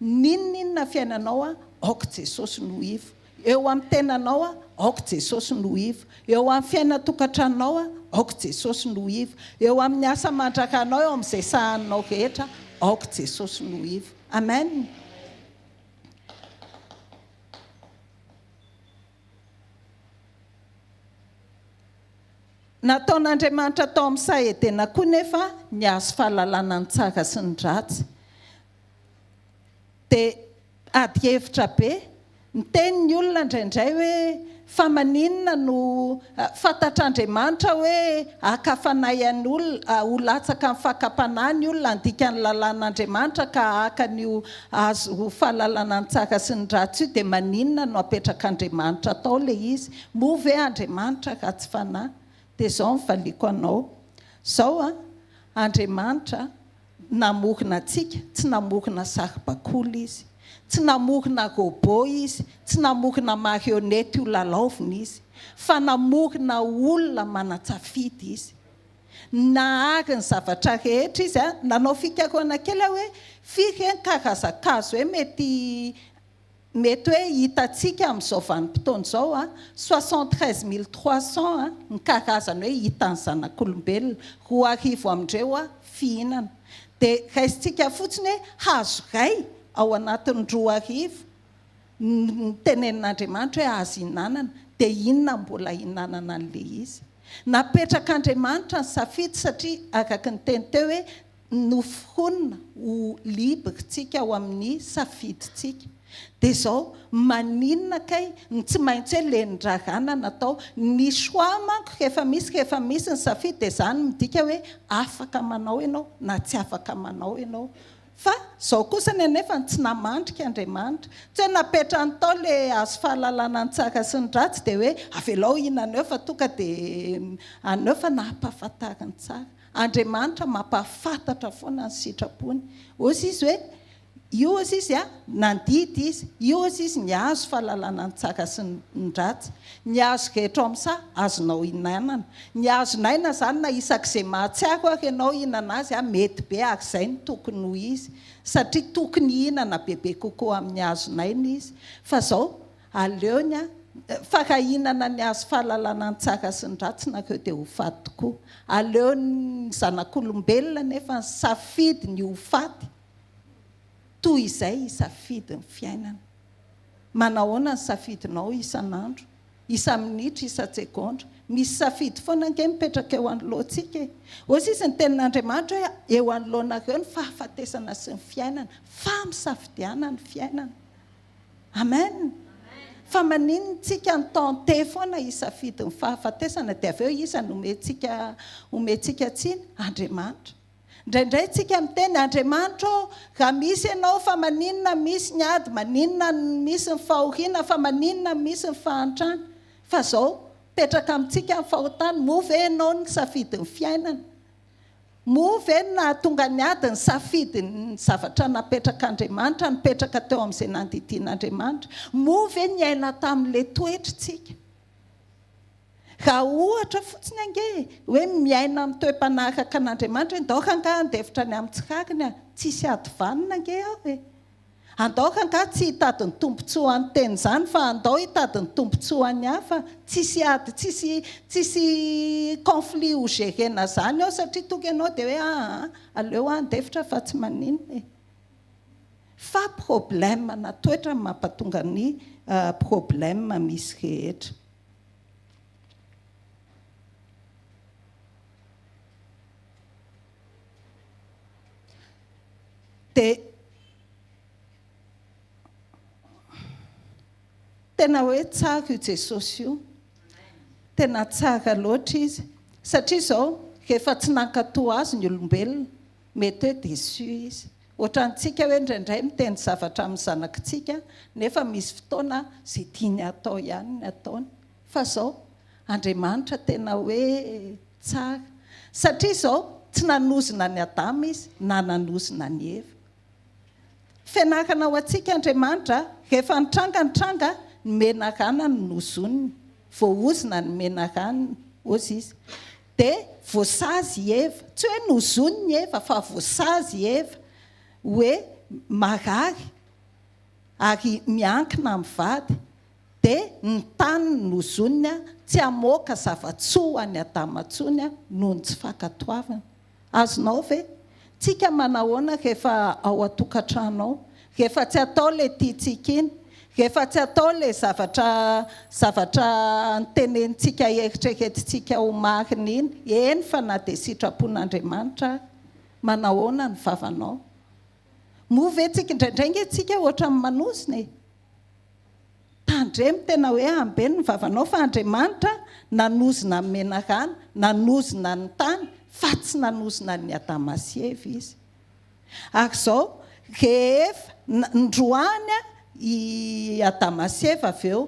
N'inon'inona fiainanao a, aoka Jesosy no ivo. Eo amin'ny tenanao a, aoka Jesosy no ivo. Eo amin'ny fiainan-tokantranonao a, aoka Jesosy no ivo. Eo amin'ny asa aman-drakanao, eo amin'izay sahaninao rehetra, aoka Jesosy no ivo. Amen! Nataon'Andriamanitra tao amin'ny saha Edena koa nefa ny hazo fahalalana ny tsara sy ny ratsy. Dia ady hevitra be. Miteny ny olona indraindray hoe fa maninona no fantatr'Andriamanitra hoe haka fanahy an'ny olona, ho latsaka amin'ny fakam-panahy ny olona, handika ny lalàn'Andriamanitra ka haka an'io hazo fahalalana ny tsara sy ny ratsy io, dia maninona no apetrak'Andriamanitra tao ilay izy? Moa ve Andriamanitra ratsy fanahy? Dia izao no valiako anao. Izao an, Andriamanitra namorona antsika, tsy namorona saribakoly Izy. Tsy namorona robot Izy, tsy namorona marionnette ho lalaovina Izy. Fa namorona olona manan-tsafidy Izy. Nahary ny zavatra rehetra Izy an. Nanao fikarohana kely aho hoe firy re ny karazan-kazo hoe mety Mety hoe hitantsika amin'izao vanim-potoana izao a, 73300 ny karazany hoe hitan'ny zanak'olombelona, 2000 amin'ireo a fihinana. Dia raisintsika fotsiny hoe hazo iray ao anatin'ny 2000 no tenenin'Andriamanitra hoe azo ihinanana, dia inona no mbola ihinanana an'ilay izy? Napetrak'Andriamanitra ny safidy satria araka ny teny teo hoe Noforonina ho libre tsika ao amin'ny safidintsika. Dia izao, maninona kay no tsy maintsy hoe lendrarana natao? Ny choix manko rehefa misy rehefa misy ny safidy dia izany midika hoe afaka manao ianao na tsy afaka manao ianao. Fa izao kosa ny anefa ny tsy namandrika Andriamanitra. Tsy hoe napetrany tao le hazo fahalalana ny tsara sy ny ratsy dia hoe avelao hihinana eo fa tonga dia aneo fa nampahafantariny tsara. Andriamanitra mampahafantatra foana ny sitrapony. Hozy izy hoe, Io ozy izy a, nandidy izy, io ozy izy ny hazo fahalalana ny tsara sy ny ratsy, ny hazo rehetra ao amin'ny saha azonao hinanana. Ny hazon'aina izany na isak'izay mahatsiaro ary ianao hihinana azy a, mety be ary izay no tokony ho izy satria tokony hihinana bebe kokoa amin'ny hazon'aina izy. Fa izao, aleony a, fa raha hihinana ny hazo fahalalana ny tsara sy ny ratsy nareo dia ho faty tokoa. Aleon'ny zanak'olombelona nefa nisafidy ny ho faty Toy izay hisafidy ny fiainana. Manahoana ny safidinao isan'andro, isa-minitra, isa-tsegondra? Misy safidy foana ange mipetraka eo anoloantsika e! Hoy sisa ny Tenin'Andriamanitra hoe, Eo anoloanareo ny fahafatesana sy ny fiainana, fa misafidiana ny fiainana. Amen! Fa maninona tsika no tenter foana hisafidy ny fahafatesana dia avy eo iza no omentsika omentsika tsiny? Andriamanitra. Indraindray tsika miteny, Andriamanitra ô, raha misy Ianao fa maninona misy ny ady, maninona misy ny fahoriana, fa maninona misy ny fahantrana? Fa zao, mipetraka amintsika ny fahotana, moa ve Ianao nisafidy ny fiainana? Moa ve ny nahatonga ny ady nisafidy ny zavatra napetrak'Andriamanitra, nipetraka teo amin'izay nandidian'Andriamanitra? Moa ve niaina tamin'ilay toetra tsika? Raha ohatra fotsiny ange e, hoe miaina amin'ny toe-panahy araka an'Andriamanitra hoe ndao rangahy handefitra ny amin'ny tsy rariny a, tsisy ady vanona ange ao e. Andao rangahy tsy hitady ny tombontsoan'ny tena izany fa andao hitady ny tombontsoan'ny hafa, tsisy ady, tsisy tsisy conflit ho gérer-na izany ao satria tonga ianao dia hoe aa aleo aho handefitra fa tsy maninona e. Fa problème na toetra no mampatonga ny problème misy rehetra. Dia tena hoe tsara io Jesosy io. Tena tsara loatra izy. Satria izao, rehefa tsy nankatò azy ny olombelona, mety hoe déçu izy. Ohatrantsika hoe indraindray miteny zavatra amin'ny zanakitsika nefa misy fotoana izay tiany hatao ihany ny ataony. Fa izao, Andriamanitra tena hoe tsara. Satria izao, tsy nanozona an'i Adama Izy na nanozona an'i Eva. Fianarana ho antsika Andriamanitra, rehefa nitranga ny tranga, ny menarana no nozoniny. Voaozona ny menarana, hozy Izy. Dia voasazy i Eva. Tsy hoe nozonina i Eva fa voasazy i Eva hoe marary ary miankina amin'ny vady. Dia ny tany nozoniny tsy hamoaka zava-tsoa ho an'i Adama intsony noho ny tsy fankatoavany. Azonao ve? Tsika manahoana rehefa ao an-tokantrano ao? Rehefa tsy atao ilay tiantsika iny? Rehefa tsy atao ilay zavatra zavatra notenenintsika eritreretintsika ho marina iny? Eny fa na dia sitrapon'Andriamanitra ary. Manahoana ny vavanao? Moa ve tsika indraindray nge tsika ohatran'ny manozona e? Tandremo tena hoe ambeno ny vavanao fa Andriamanitra nanozona ny menarana, nanozona ny tany fa tsy nanozona an'i Adama sy Eva izy. Ary izao, rehefa nindroany i Adama sy Eva avy eo,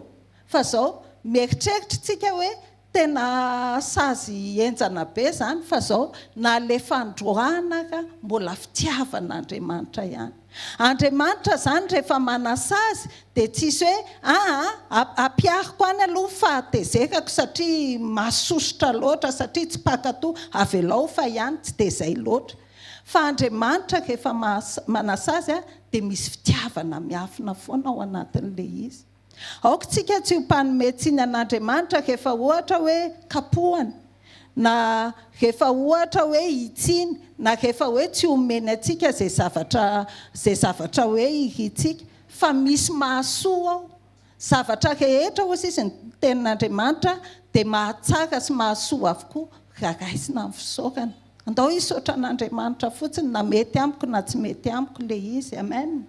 fa izao, mieritreritra isika hoe Tena sazy henjana be zany fa zao na le fandroahana ara mbola fitiavana Andriamanitra ihany. Andriamanitra zany rehefa manasazy de tsisy hoe aa ampihariko any aloha ny fahatezerako satria masosotra loatra satria tsy mpankatoa avelao fa ihany tsy de zay loatra. Fa Andriamanitra rehefa manasazy de misy fitiavana miafina foana ao anatin'le izy. Aoka isika tsy ho mpanome tsiny an'Andriamanitra rehefa ohatra hoe kapohana, na rehefa ohatra hoe hitsiny, na rehefa hoe tsy omeny antsika izay zavatra izay zavatra hoe irintsika, fa misy mahasoa ao. Zavatra rehetra, hoy sisa ny Tenin'Andriamanitra, dia mahatsara sy mahasoa avokoa raha raisina amin'ny fisaorana. Andao hisaotra an'Andriamanitra fotsiny na mety amiko na tsy mety amiko ilay izy. Amen.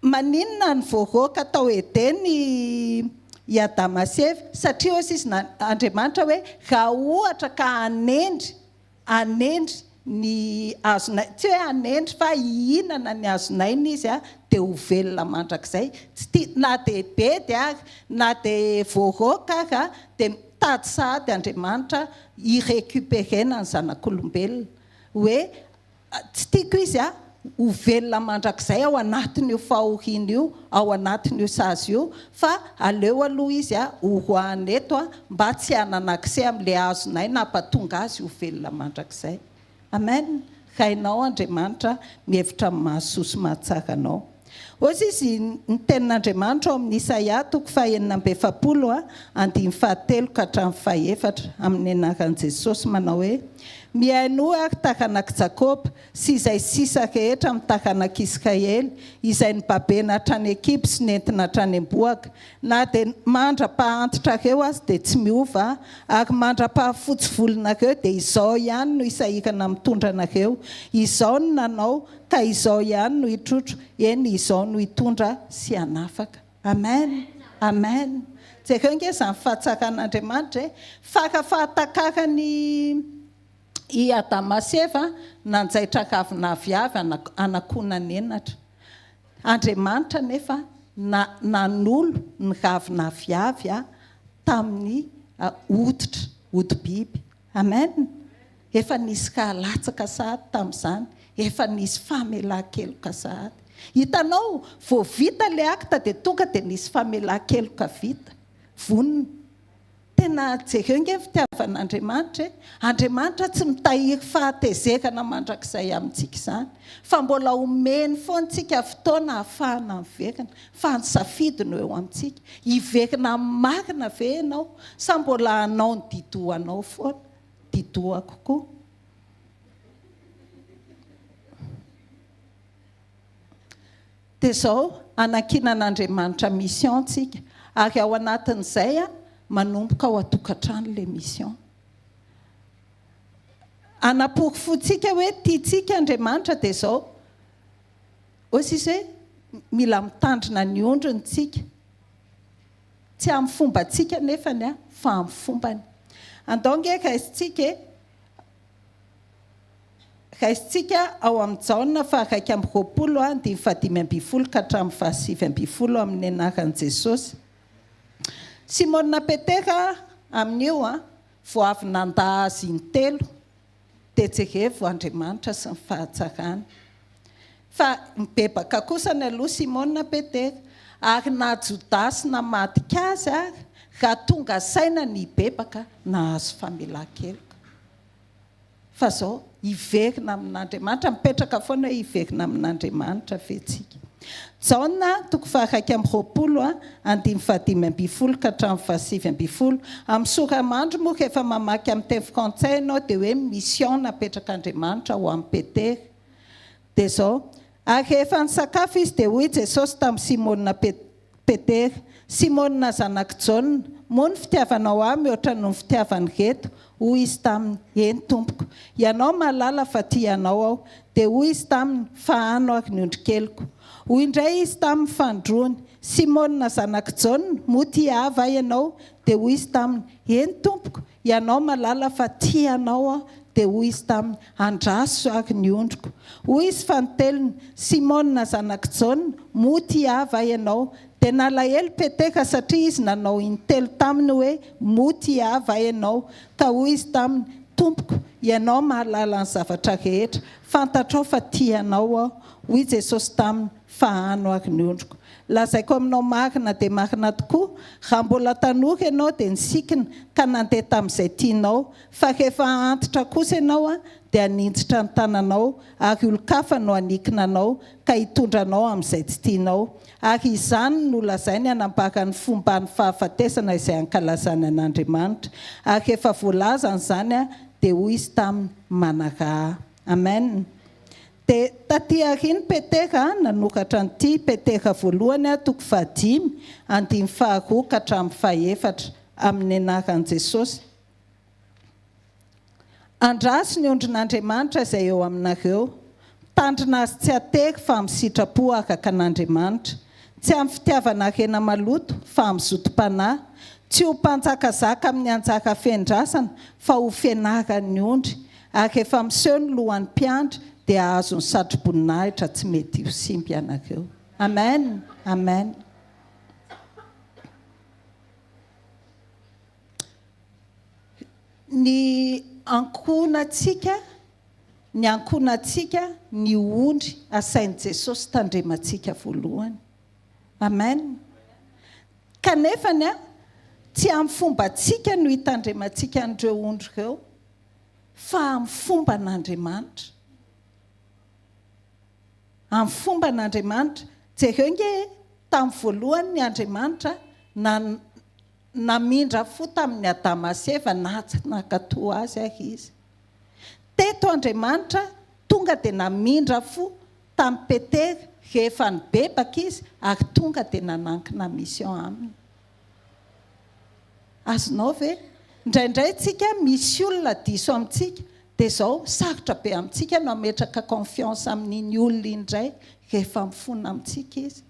Maninona no voaroaka tao Edena i Adama sy Eva? Satria hoy izy Andriamanitra hoe raha ohatra ka hanendry, hanendry ny hazon'aina, tsy hoe hanendry fa hihinana ny hazon'aina izy dia ho velona mandrakizay. Tsy tia, na dia bedy ary, na dia voaroaka ary dia mitady sahady Andriamanitra hi-recuperer-na ny zanak'olombelona. Hoe Tsy tiako izy a! ho velona mandrakizay ao anatin'io fahoriana io, ao anatin'io sazy io, fa aleo aloha izy ho roahana eto mba tsy hanana accès amin'ilay azonay nampatonga azy ho velona mandrakizay. Amen! Hainao Andriamanitra mihevitra ny mahasoa sy mahatsara anao. Hozy izy, ny tenin'Andriamanitra ao amin'ny Isaia toko fahenina amby 40 andininy fahatelo ka hatramin'ny fahefatra, amin'ny anaran'i Jesosy, manao hoe, Mihainoa ary taranak'i Jakoba, sy izay sisa rehetra amin'ny taranak'Israely, izay nobabena hatrany an-kibo sy nentina hatrany am-bohoka, Na dia mandra-pahantitrareo aza dia tsy miova, ary mandra-pahafotsy volonareo dia izao ihany no hisahirana mitondra anareo. Izao no nanao, ka izao ihany no hitrotro, eny, izao no hitondra sy hanafaka. Amen! Amen! Jereo ange izany fahatsaran'Andriamanitra e! Fara fahatakarany i Adama sy Eva nanjaitra ravina aviavy hanakonan'henatra. Andriamanitra anefa nanolo ny ravina aviavy tamin'ny hoditra, hodi-biby. Amen! Efa nisy ra latsaka sahady tamin'izany, efa nisy famelan-keloka sahady. Hitanao, vao vita ilay acte dia tonga dia nisy famelan-keloka vita, vonona. Tena jereo nge ny fitiavan'Andriamanitra e! Andriamanitra tsy mitahiry fahatezerana mandrakizay amintsika izany, fa mbola omeny foana antsika fotoana ahafahana miverina, fa ny safidy no eo amintsika, hiverina amin'ny marina ve ianao sa mbola hanao ny didohanao foana? Didohako koa. Dia izao, anankinan'Andriamanitra mission tsika, ary ao anatin'izay manomboka ao an-tokantrano ilay mission. Anaporofointsika hoe tiantsika Andriamanitra dia izao, hoy sisa hoe mila mitandrina ny ondriny tsika. Tsy amin'ny fombantsika anefany fa amin'ny fombany. Andao ange raisintsika e! Raisintsika ao amin'ny Jaona faha 21 andininy faha 15 ka hatramin'ny faha 19 amin'ny anaran'i Jesosy. Simona Petera amin'io vao avy nandà azy intelo dia jerevo Andriamanitra sy ny fahatsarany. Fa nibebaka kosa ny aloha Simona Petera ary na Jodasy namadika azy ary raha tonga saina ny hibebaka nahazo famelan-keloka. Fa zao, hiverina amin'Andriamanitra, mipetraka foana hoe hiverina amin'Andriamanitra ve tsika? Jaona toko faha-21 andininy faha-15 ka hatramin'ny faha-19. Amin'ny sora-mandry moa rehefa mamaky amin'ny teny frantsay ianao dia hoe mission napetrak'Andriamanitra ho an'i Petera. Dia zao, ary rehefa nisakafo izy dia hoy Jesosy tamin'i Simona Petera, Simona zanak'i Jaona, moa ny fitiavanao ahy mihoatra noho ny fitiavan'ireto? Hoy izy taminy, Eny, Tompoko, Ianao mahalala fa tia Anao aho. Dia hoy Izy taminy, Fahano ary ny ondrikeliko. Hoy indray Izy taminy fanindroany, Simona zanak'i Jaona, moa tia Ahy va ianao? Dia hoy izy taminy, Eny, Tompoko, Ianao mahalala fa tia Anao aho. Dia hoy Izy taminy, Andraso ary ny ondriko. Hoy Izy fanintelony, Simona zanak'i Jaona, moa tia Ahy va ianao? Dia nalahelo Petera satria izy nanao intelo taminy hoe, Moa tia Ahy va ianao? Ka hoy izy taminy, Tompoko, Ianao mahalala ny zavatra rehetra, fantatrao fa tia Anao aho. Hoy Jesosy taminy, Fahano ary ny ondriko. Lazaiko aminao marina dia marina tokoa, raha mbola tanora ianao dia nisikina ka nandeha tamin'izay tianao, fa rehefa antitra kosa ianao dia haninjitra ny tananao, ary olon-kafa no hanikina anao ka hitondra anao amin'izay tsy tianao. Ary izany no lazainy hanambara ny fomban'ny fahafatesana izay ankalazany an'Andriamanitra. Ary rehefa voalazany izany, dia hoy Izy taminy, Manaraha Ahy. Amen. Dia taty aoriana Petera nanoratra an'ity, Petera voalohany, toko fahadimy, andininy faharoa ka hatramin'ny fahefatra, amin'ny anaran'i Jesosy. Andraso ny ondrin'Andriamanitra izay eo aminareo. Mitandrina azy tsy hatery fa amin'ny sitrapo araka an'Andriamanitra. Tsy amin'ny fitiavana harena maloto fa amin'ny zotom-panahy. Tsy ho mpanjakazaka amin'ny anjara fiandrasana fa ho fianaran'ny ondry. Ary rehefa miseho ny lohan'ny mpiandry dia hahazo ny satroboninahitra tsy mety ho simba ianareo. Amen! Amen! Ny ankohonantsika. Ny ankohonantsika, ny ondry asain'i Jesosy tandremantsika voalohany. Amen. Kanefany an, tsy amin'ny fombantsika no hitandremantsika an'ireo ondry ireo, fa amin'ny fomban'Andriamanitra. Amin'ny fomban'Andriamanitra. Jereo nge e, tamin'ny voalohany ny Andriamanitra na namindra fo tamin'i Adama sy Eva na tsy nankatò azy ary izy. Teto Andriamanitra tonga dia namindra fo tamin'i Petera rehefa nibebaka izy ary tonga dia nanankina mission aminy. Azonao ve? Indraindray tsika misy olona diso amintsika dia izao sarotra be amintsika no hametraka confiance amin'iny olona iny indray rehefa mifona amintsika izy.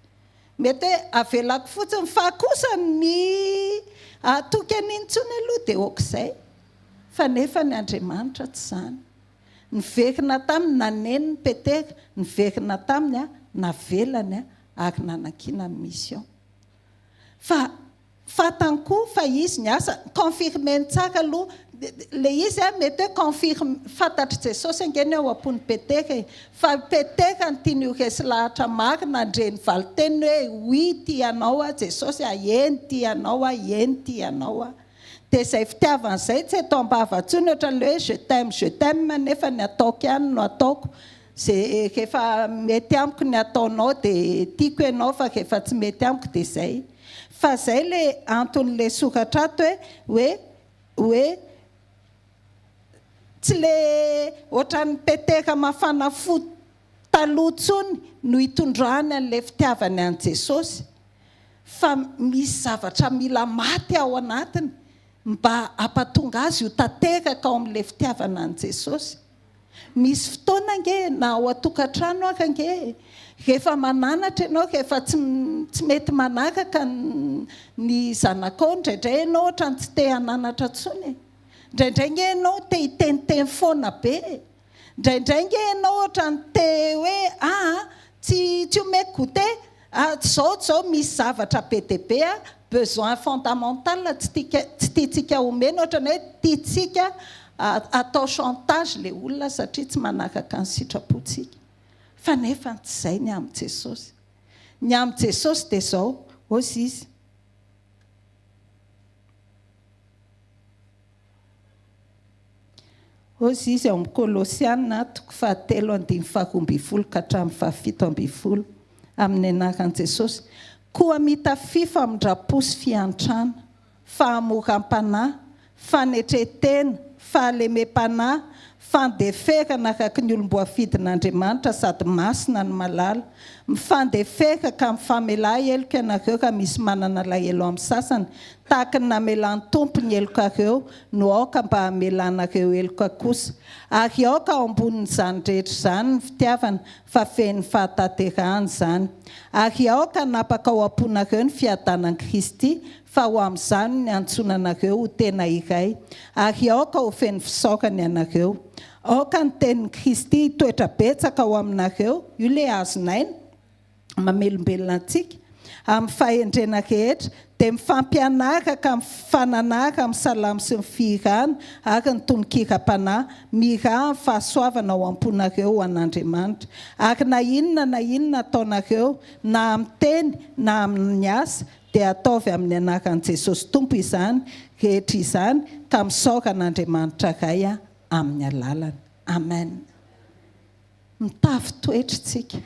Mety hoe avelako fotsiny fa kosa ny hatoky an'iny intsony aloha dia ok'izay. Fa nefa ny Andriamanitra tsy izany. Niverina taminy naneniny Petera, niverina taminy navelany ary nanankina ny mission. Fa fantany koa fa izy niasa, confirmer-ny tsara aloha le izy a, mety hoe confirme, fantatr'i Jesosy ange ny ao am-pon'i Petera e, fa i Petera no tiany ho resy lahatra marina handre ny valin-teniny hoe oui tia anao aho Jesosy a, eny tia anao aho, eny tia anao aho. Dia izay fitiavana izay tsy eto am-bava intsony ohatran'ilay hoe je t'aime, je t'aime nefa ny ataoko ihany no ataoko. Ze rehefa mety amiko ny ataonao de tiako ianao fa rehefa tsy mety amiko de zay. Fa zay le anton'le soratra ato hoe hoe hoe tsy le ohatran'ny Petera mafana fo taloha tsony no itondrany an'le fitiavany an'i Jesosy fa misy zavatra mila maty ao anatiny mba hampatonga azy ho tanteraka ao amin'le fitiavana an'i Jesosy. Misy fotoana ange na ao an-tokantrano ary ange e, rehefa mananatra ianao, rehefa tsy tsy mety manaraka ny zanakao indraindray ianao ohatran'ny tsy te hananatra intsony e. Indraindray ange ianao te hiteniteny foana be e. Indraindray ange ianao ohatran'ny te hoe aa tsy tsy omeko goûter, ah tsy izao tsy izao, misy zavatra be dia be a, besoin fondamental tsy tika tsy tiantsika omena, ohatran'ny hoe tiantsika Atao chantage le olona satria tsy manaraka ny sitrapontsika. Fa nefa tsy izay ny amin'i Jesosy. Ny amin'i Jesosy dia izao, hozy Izy. Hozy Izy ao amin'ny Kolosiana toko fahatelo andininy faharoambinifolo ka hatramin'ny fahafitoambinifolo, amin'ny anaran'i Jesosy, Koa mitafia famindram-po sy fiantrana, fahamoram-panahy, fanetren-tena, fahalemem-panahy, fandeferana araka ny olom-boafidin'Andriamanitra sady masina no malala. Mifandefera ka mifamelà heloka ianareo raha misy manana alahelo amin'ny sasany, tahaka ny namelan'ny Tompo ny helokareo no aoka mba hamelanareo heloka kosa. Ary aoka ao ambonin'izany rehetra izany ny fitiavana, fa feno fahatanterahana izany. Ary aoka hanapaka ao am-ponareo ny fiadanan'i Kristy, fa ho amin'izany no niantsoana anareo ho tena iray, ary aoka ho feno fisaorana ianareo. Aoka ny tenin'i Kristy hitoetra betsaka ao aminareo, io ilay hazon'aina mamelombelona antsika, amin'ny fahendrena rehetra, dia mifampianara ka mifananara amin'ny salamo sy ny fihirana ary ny tononkiram-panahy, miraha ny fahasoavana ao am-ponareo ho an'Andriamanitra. Ary na inona na inona ataonareo, na amin'ny teny na amin'ny asa, Dia ataovy amin'ny anaran'i Jesosy Tompo izany rehetra izany ka misaora an'Andriamanitra Ray amin'ny alalany. Amen. Mitafy toetra tsika.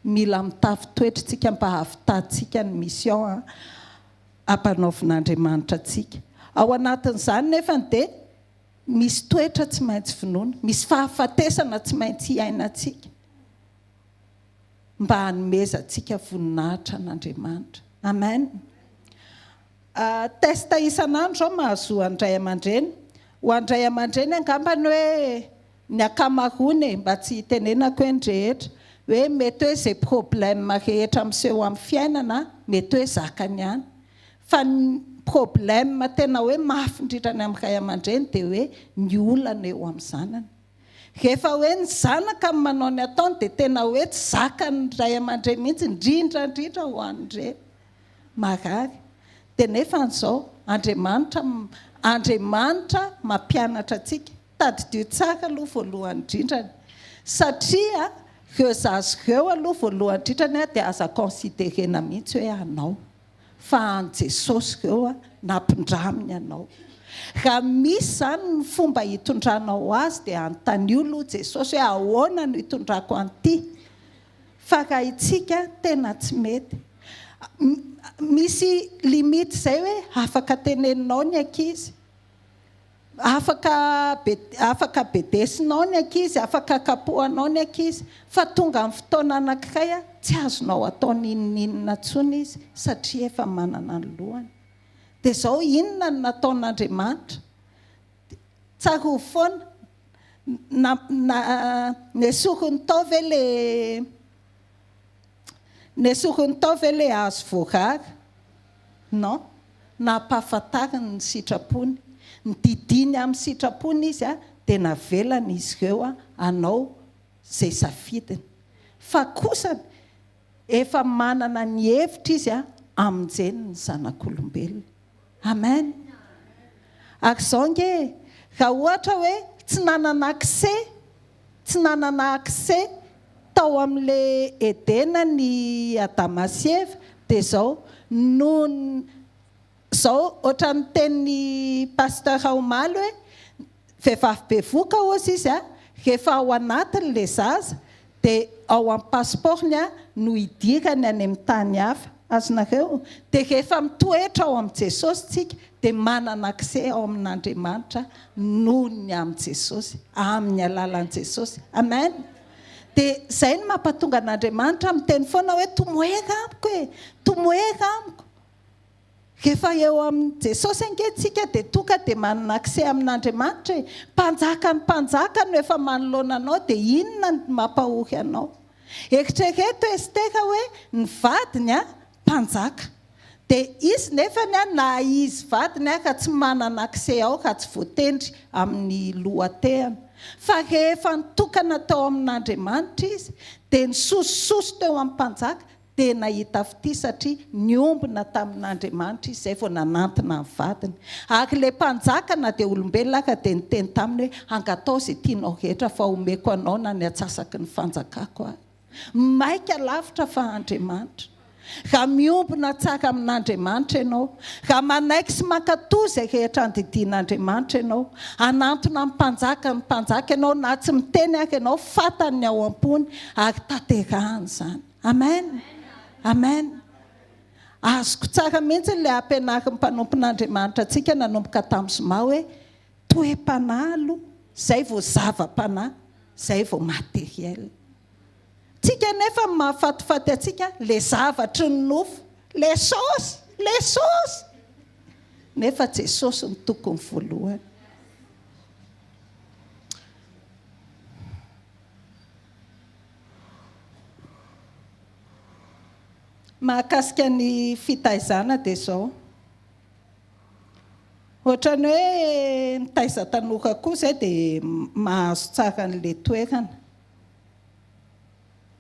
Mila mitafy toetra tsika mba hahavitantsika ny mission ampanaovin'Andriamanitra antsika. Ao anatin'izany nefany dia misy toetra tsy maintsy vonoina, misy fahafatesana tsy maintsy iainantsika. mba hanomezantsika voninahitra an'Andriamanitra. Amen. Test isan'andro izao mahazoa ny ray aman-dreny. Ho an-dray aman-dreny angamba ny hoe ny ankamaroany e, mba tsy hitenenako hoe ny rehetra, hoe mety hoe izay problème rehetra miseho amin'ny fiainana mety hoe zakany ihany. Fa ny problème tena hoe mafy indrindra ny amin'ny ray aman-dreny dia hoe ny olana eo amin'ny zanany. Rehefa hoe ny zanaka no manao ny ataony dia tena hoe tsy zakan'ny ray aman-dreny mihitsy, indrindra indrindra ho an'ny reny marary. Dia nefa an'izao, Andriamanitra, Andriamanitra mampianatra antsika. Tadidio tsara aloha voalohany indrindrany. Satria ireo zaza ireo aloha voalohany indrindrany dia aza considerena mihitsy hoe anao. Fa an'i Jesosy ireo nampindraminy anao. Raha misy izany ny fomba hitondranao azy dia anontanio aloha Jesosy hoe ahoana no hitondrako an'ity? Fa raha itsika tena tsy mety. Misy limite izay hoe afaka teneninao ny ankizy. Afaka afaka bedesinao ny ankizy, afaka kapohanao ny ankizy, fa tonga amin'ny fotoana anankiray tsy azonao atao n'inon'inona intsony izy satria efa manana ny lohany. Dia izao inona no nataon'Andriamanitra? Tsarovy foana, na, na, nesoriny tao ve le, nesoriny tao ve le hazo voarara? Non. Nampahafantariny ny sitrapony. Nodidiany amin'ny sitrapony izy dia navelany izy ireo hanao izay safidiny. Fa kosa efa manana ny hevitra izy hamonjeny ny zanak'olombelona. Amen. Ary izao ange e, raha ohatra hoe tsy nanana accès, tsy nanana accès tao amin'ilay Edena ny Adama sy Eva, dia izao, noho ny, izao ohatran'ny tenin'ny Pasteur omaly hoe, vehivavy bevoka hozy izy a, rehefa ao anatiny ilay zaza, dia ao amin'ny passeport-ny no idirany any amin'ny tany hafa. Azonareo? Dia rehefa mitoetra ao amin'i Jesosy tsika dia manana accès ao amin'Andriamanitra noho ny amin'i Jesosy, amin'ny alalan'i Jesosy. Amen! Dia izay no mampatonga an'Andriamanitra miteny foana hoe tomoera amiko e! Tomoera amiko! Rehefa eo amin'i Jesosy ange tsika dia tonga dia manana accès amin'Andriamanitra e! Mpanjakan'ny mpanjaka no efa manoloana anao dia inona no mampahory anao? Eritrereto Estera hoe ny vadiny a, mpanjaka. Dia izy nefany a, na izy vadiny ara tsy manana accès ao raha tsy voatendry amin'ny lohatehana. Fa rehefa nitokana tao amin'Andriamanitra izy dia nisosososo teo amin'ny mpanjaka dia nahita fitia satria niombona tamin'Andriamanitra izy izay vao nanantona ny vadiny. Ary ilay mpanjaka na dia olombelona aza dia niteny taminy hoe, Angatao izay tianao rehetra fa homeko anao na ny antsasaky ny fanjakako ary. Maika lavitra fa Andriamanitra. Raha miombona tsara amin'Andriamanitra ianao, raha manaiky sy mankatò izay rehetra andidian'Andriamanitra ianao, hanantona ny mpanjaka ny mpanjaka ianao na tsy miteny aza ianao, fantany ny ao am-pony ary tanterahany izany. Amen! Amen! Azoko tsara mihitsy ilay ampianarin'ny mpanompon'Andriamanitra antsika nanomboka tamin'ny zoma hoe toe-panahy aloha, izay vao zava-panahy, izay vao matériel. Tsika anefa ny mahafatifaty antsika le zavatry ny nofo, le saosy, le saosy! Nefa Jesosy no tokony voalohany. Mahakasika ny fitaizana dia izao. Ohatran'ny hoe mitaiza tanora koa izay dia mahazo tsara an'ilay toerana.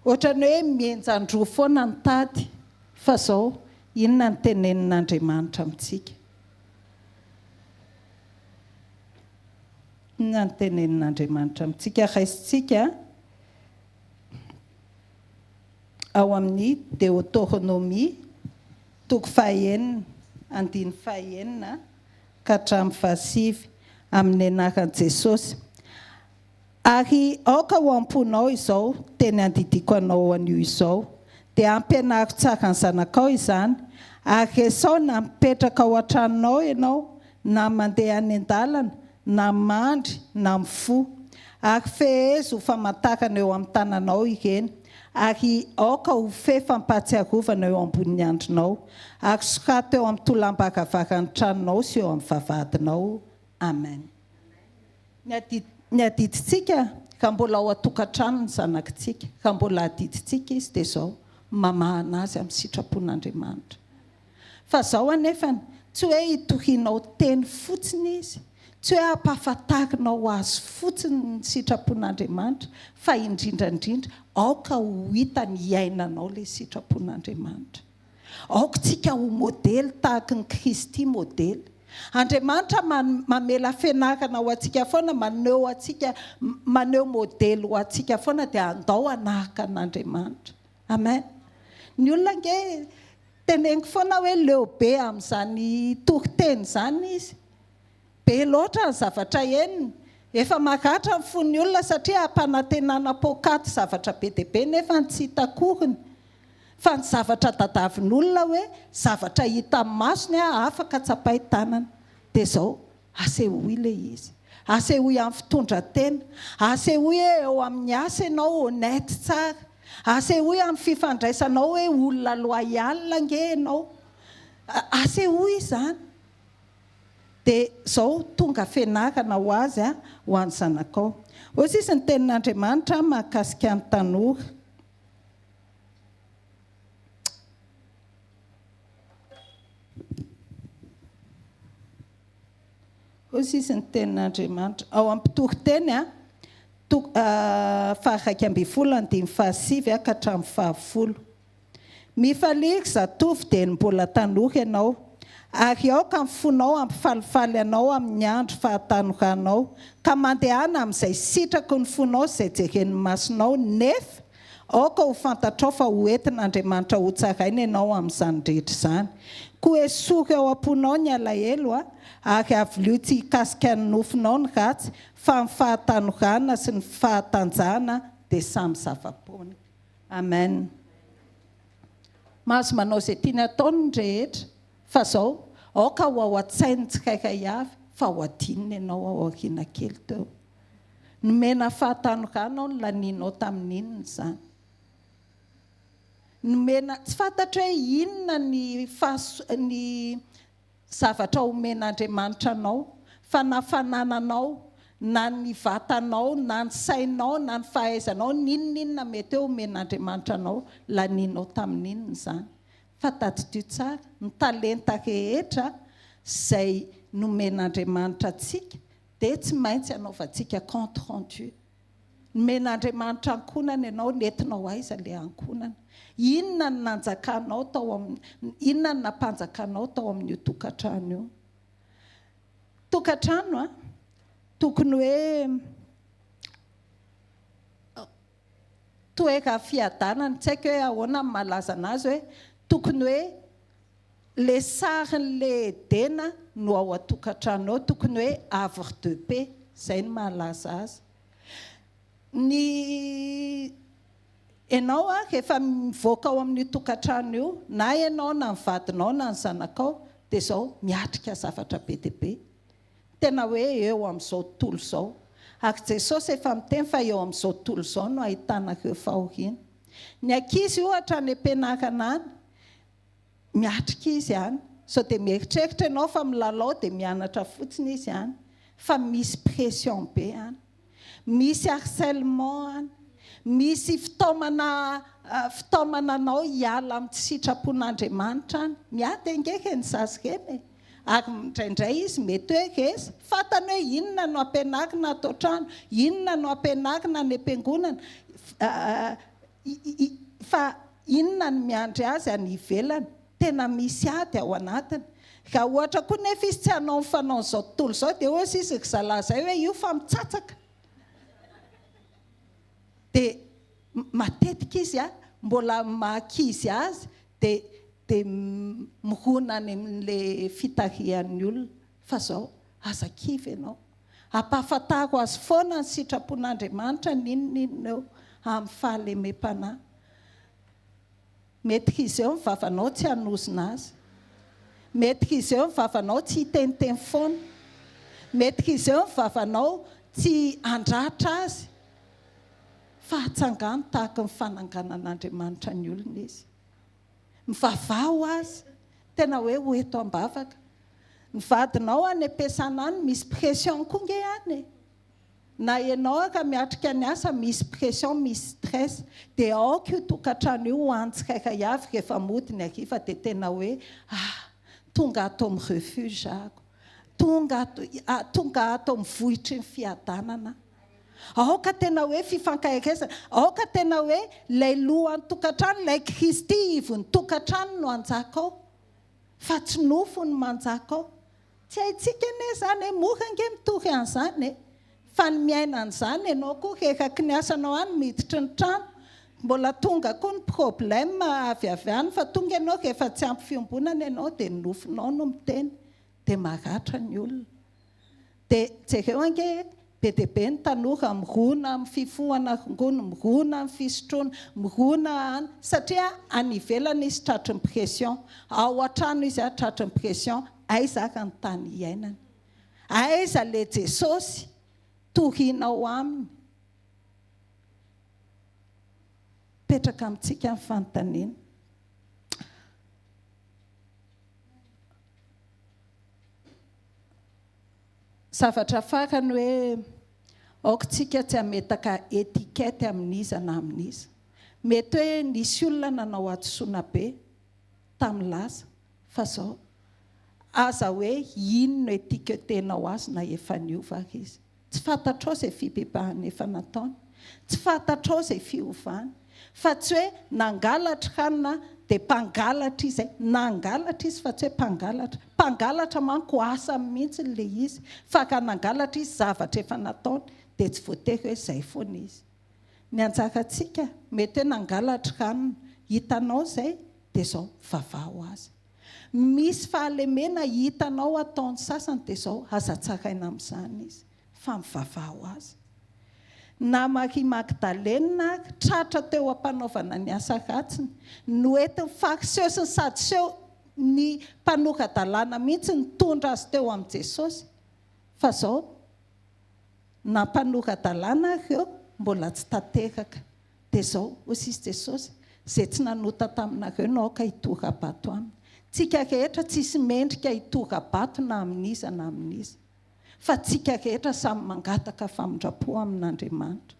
Ohatran'ny hoe mihenjan-droa foana ny tady fa izao inona no tenenin'Andriamanitra amintsika? Inona no tenenin'Andriamanitra amintsika? Raisintsika ao amin'ny Deotoronomia, toko fahaenina, andininy fahaenina ka hatramin'ny fahasivy, amin'ny anaran'i Jesosy. Ary aoka ho am-ponao izao teny andidiako anao anio izao, dia ampianaro tsara ny zanakao izany, ary resaho na mipetraka ao an-tranonao ianao, na mandeha any an-dalana, na mandry, na mifoha. Ary fehezo ho famantarana eo amin'ny tananao ireny, ary aoka ho fehy fampahatsiarovana eo ambonin'ny andrinao, ary sorato eo amin'ny tolam-baravaran'ny tranonao sy eo amin'ny vavahadinao. Amen. Ny adidy, ny adidintsika, raha mbola ao an-tokantrano ny zanakitsika, raha mbola adidintsika izy, dia izao, mamahana azy amin'ny sitrapon'Andriamanitra. Fa izao anefany, tsy hoe hitorianao teny fotsiny izy, tsy hoe hampahafantarinao azy fotsiny ny sitrapon'Andriamanitra, fa indrindra indrindra, aoka ho hitany hiainanao ilay sitrapon'Andriamanitra. Aoka tsika ho modely tahaky ny Kristy modely. Andriamanitra mamela fianarana ho antsika foana, maneho antsika, maneho modely ho antsika foana dia andao hanahaka an'Andriamanitra. Amen. Ny olona ange teneniko foana hoe leo be amin'izany toriteny izany izy. Be loatra ny zavatra henony. Efa maratra ny fon'ny olona satria ampanantenana poakaty zavatra be dia be nefa ny tsy hita akoriny. Fa ny zavatra tadavin'olona hoe zavatra hita amin'ny masony afaka tsapain-tanana. Dia izao, asehoy ilay izy. Asehoy amin'ny fitondran-tena. Asehoy hoe eo amin'ny asa ianao honnête tsara. Asehoy amin'ny fifandraisanao hoe olona loyal ange ianao. Asehoy izany. Dia izao tonga fianarana ho azy ho an'ny zanakao. Hoy sisa ny tenin'Andriamanitra mahakasika ny tanora. Hoy sisa ny tenin'Andriamanitra ao amin'ny Mpitoriteny toko faha-11 andininy fahasivy ka hatramin'ny fahafolo. Mifalia ry zatovo dieny mbola tanora ianao, ary aoka ny fonao hampifalifaly anao amin'ny andro fahatanoranao, ka mandehana amin'izay sitraky ny fonao sy izay jeren'ny masonao, nefa aoka ho fantatrao fa ho entin'Andriamanitra hotsaraina ianao amin'izany rehetra izany. Koa esory ao am-ponao ny alahelo, ary avilio tsy hikasika ny nofonao ny ratsy, fa ny fahatanorana sy ny fahatanjahana dia samy zava-poana. Amen. Mahazo manao izay tiany atao ny rehetra fa zao aoka ho ao an-tsain'ny tsirairay avy fa ho adinina ianao ao aoriana kely teo. Nomena fahatanorana aho nolanianao tamin'inona izany? Nomena, tsy fantatro hoe inona ny fahaso, ny zavatra omen'Andriamanitra anao, fa na fanananao, na ny vatanao, na ny sainao, na ny fahaizanao, n'inon'inona mety hoe omen'Andriamanitra anao, lanianao tamin'inona izany? Fa tadidio tsara, ny talenta rehetra izay nomen'Andriamanitra antsika dia tsy maintsy anaovantsika compte rendu. Nomen'Andriamanitra ankohonana ianao, nentinao aiza ilay ankohonana? Inona no nanjakanao tao amin'ny, inona no nampanjakanao tao amin'io tokantrano io? Tokantrano an, tokony hoe toera fiadanana, tsy haiko hoe ahoana ny mahalaza an'azy hoe tokony hoe le sarin'le Edena no ao an-tokantrano ao, tokony hoe havre de paix, zay no mahalaza azy. Ny enao a, rehefa mivoaka ao amin'io tokantrano io, na enao na ny vadinao na ny zanakao, dia zao, miatrika zavatra be dia be. Tena hoe eo amin'izao tontolo izao. Ary Jesosy efa miteny fa eo amin'izao tontolo izao no ahitana ireo fahoriana. Ny ankizy ohatra any am-pianarana any, Miatrika izy any. Sao dia mieritreritra ianao fa milalao dia mianatra fotsiny izy any. Fa misy pression be any. Misy harcèlement any. Misy fitaomana fitaomana anao hiala amin'ny tsy sitrapon'Andriamanitra any. Miady ange ireny zaza ireny e. Ary indraindray izy mety hoe resy. Fantany hoe inona no ampianarina ato an-trano, inona no ampianarina any am-piangonana. Fa inona no miandry azy any ivelany? Tena misy ady ao anatiny. Raha ohatra koa nefa izy tsy hanao ny fanaon'izao tontolo izao dia hoy izy ry zalahy izay hoe io fa mitsatsaka. Dia matetika izy mbola maha ankizy azy dia dia mirona any amin'ilay fitarihan'ny olona. Fa izao, aza kivy ianao. Ampahafantaro azy foana ny sitrapon'Andriamanitra n'inon'inona eo amin'ny fahalemem-panahy. Maîtriseo ny vavanao tsy hanozona azy. Maîtriseo ny vavanao tsy hiteniteny foana. Maîtriseo ny vavanao tsy handratra azy. Fa atsangano tahaka ny fananganan'Andriamanitra ny olona izy. Mivavaha ho azy. Tena hoe ho eto am-bavaka. Ny vadinao any am-piasana any misy pression koa nge any e! Na ianao aka miatrika ny asa misy pression misy stress dia aoka io tokantrano io ho an'ny tsirairay avy rehefa mody ny hariva dia tena hoe ah! Tonga ato amin'ny refuge ako, tonga ato tonga ato amin'ny vohitry ny fiadanana aho. Aoka tena hoe fifankaherezana, aoka tena hoe ilay lohan'ny tokantrano, ilay Kristy ivon'ny tokantrano no hanjaka ao. Fa tsy nofo no manjaka ao. Tsy haintsika anie izany e, mora ange mitory an'izany e, fa ny miaina an'izany ianao koa reraky ny asanao any miditry ny trano, mbola tonga koa ny problème avy avy any fa tonga ianao rehefa tsy ampy fiombonana ianao dia ny nofinao no miteny dia maratra ny olona. Dia jereo ange e, be dia be ny tanora mirona amin'ny fifohana rongony, mirona amin'ny fisotroana, mirona any, satria any ivelany izy tratry ny pression, ao an-trano izy tratry ny pression, aiza ary ny tany iainany? Aiza le Jesosy torianao aminy? Mipetraka amintsika ny fanontaniana. Zavatra farany hoe aoka tsika tsy hametaka étiquette amin'iza na amin'iza. Mety hoe nisy olona nanao hadisoana be tamin'ny lasa fa zao aza hoe iny no étiqueter-nao azy na efa niova ary izy. Tsy fantatrao izay fibebahana efa nataony. Tsy fantatrao izay fiovany. Fa tsy hoe nangalatra hanina dia mpangalatra izy eh. Nangalatra izy fa tsy hoe mpangalatra. Mpangalatra manko asany mihitsy ilay izy. Fa raha nangalatra izy zavatra efa nataony dia tsy voatery hoe izay foana izy. Ny anjarantsika mety hoe nangalatra hanina. Hitanao izay dia izao mivavaha ho azy. Misy fahalemena hitanao ataon'ny sasany dia izao, aza tsaraina amin'izany izy fa mivavaha ho azy. Na Maria Magdalena ary tratra teo am-panaovana ny asa ratsiny, noentin'ny Fariseo sy ny Sadoseo ny mpanora-dalàna mihitsy nitondra azy teo amin'i Jesosy. Fa izao, na mpanora-dalàna ary ireo mbola tsy tanteraka. Dia izao, hoy sisa Jesosy, Izay tsy nanota taminareo no aoka hitora-bato aminy. Tsika rehetra tsisy mendrika hitora-bato na amin'iza na amin'iza. Fa tsika rehetra samy mangataka famindram-po amin'Andriamanitra.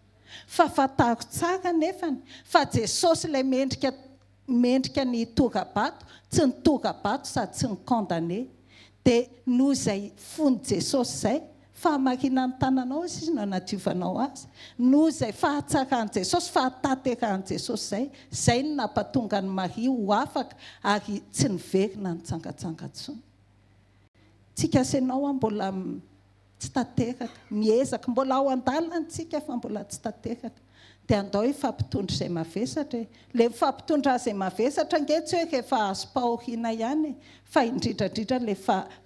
Fa fantaro tsara anefany fa Jesosy ilay mendrika mendrika ny hitora-bato, tsy nitora-bato sady tsy ni-condamner. Dia noho izay fon'i Jesosy izay, fahamarinan'ny tananao izy no anadiovanao azy. Noho izay fahatsaran'i Jesosy, fahatanterahan'i Jesosy izay, izay no nampatonga an'i Maria ho afaka ary tsy niverina nitsangatsanga intsony. Tsika sy ianao an mbola tsy tanteraka, miezaka, mbola ao an-dalana tsika fa mbola tsy tanteraka. Dia andao hifampitondra izay mavesatra e. Ilay mifampitondra izay mavesatra ange tsy hoe rehefa azom-pahoriana ihany e, fa indrindra indrindra ilay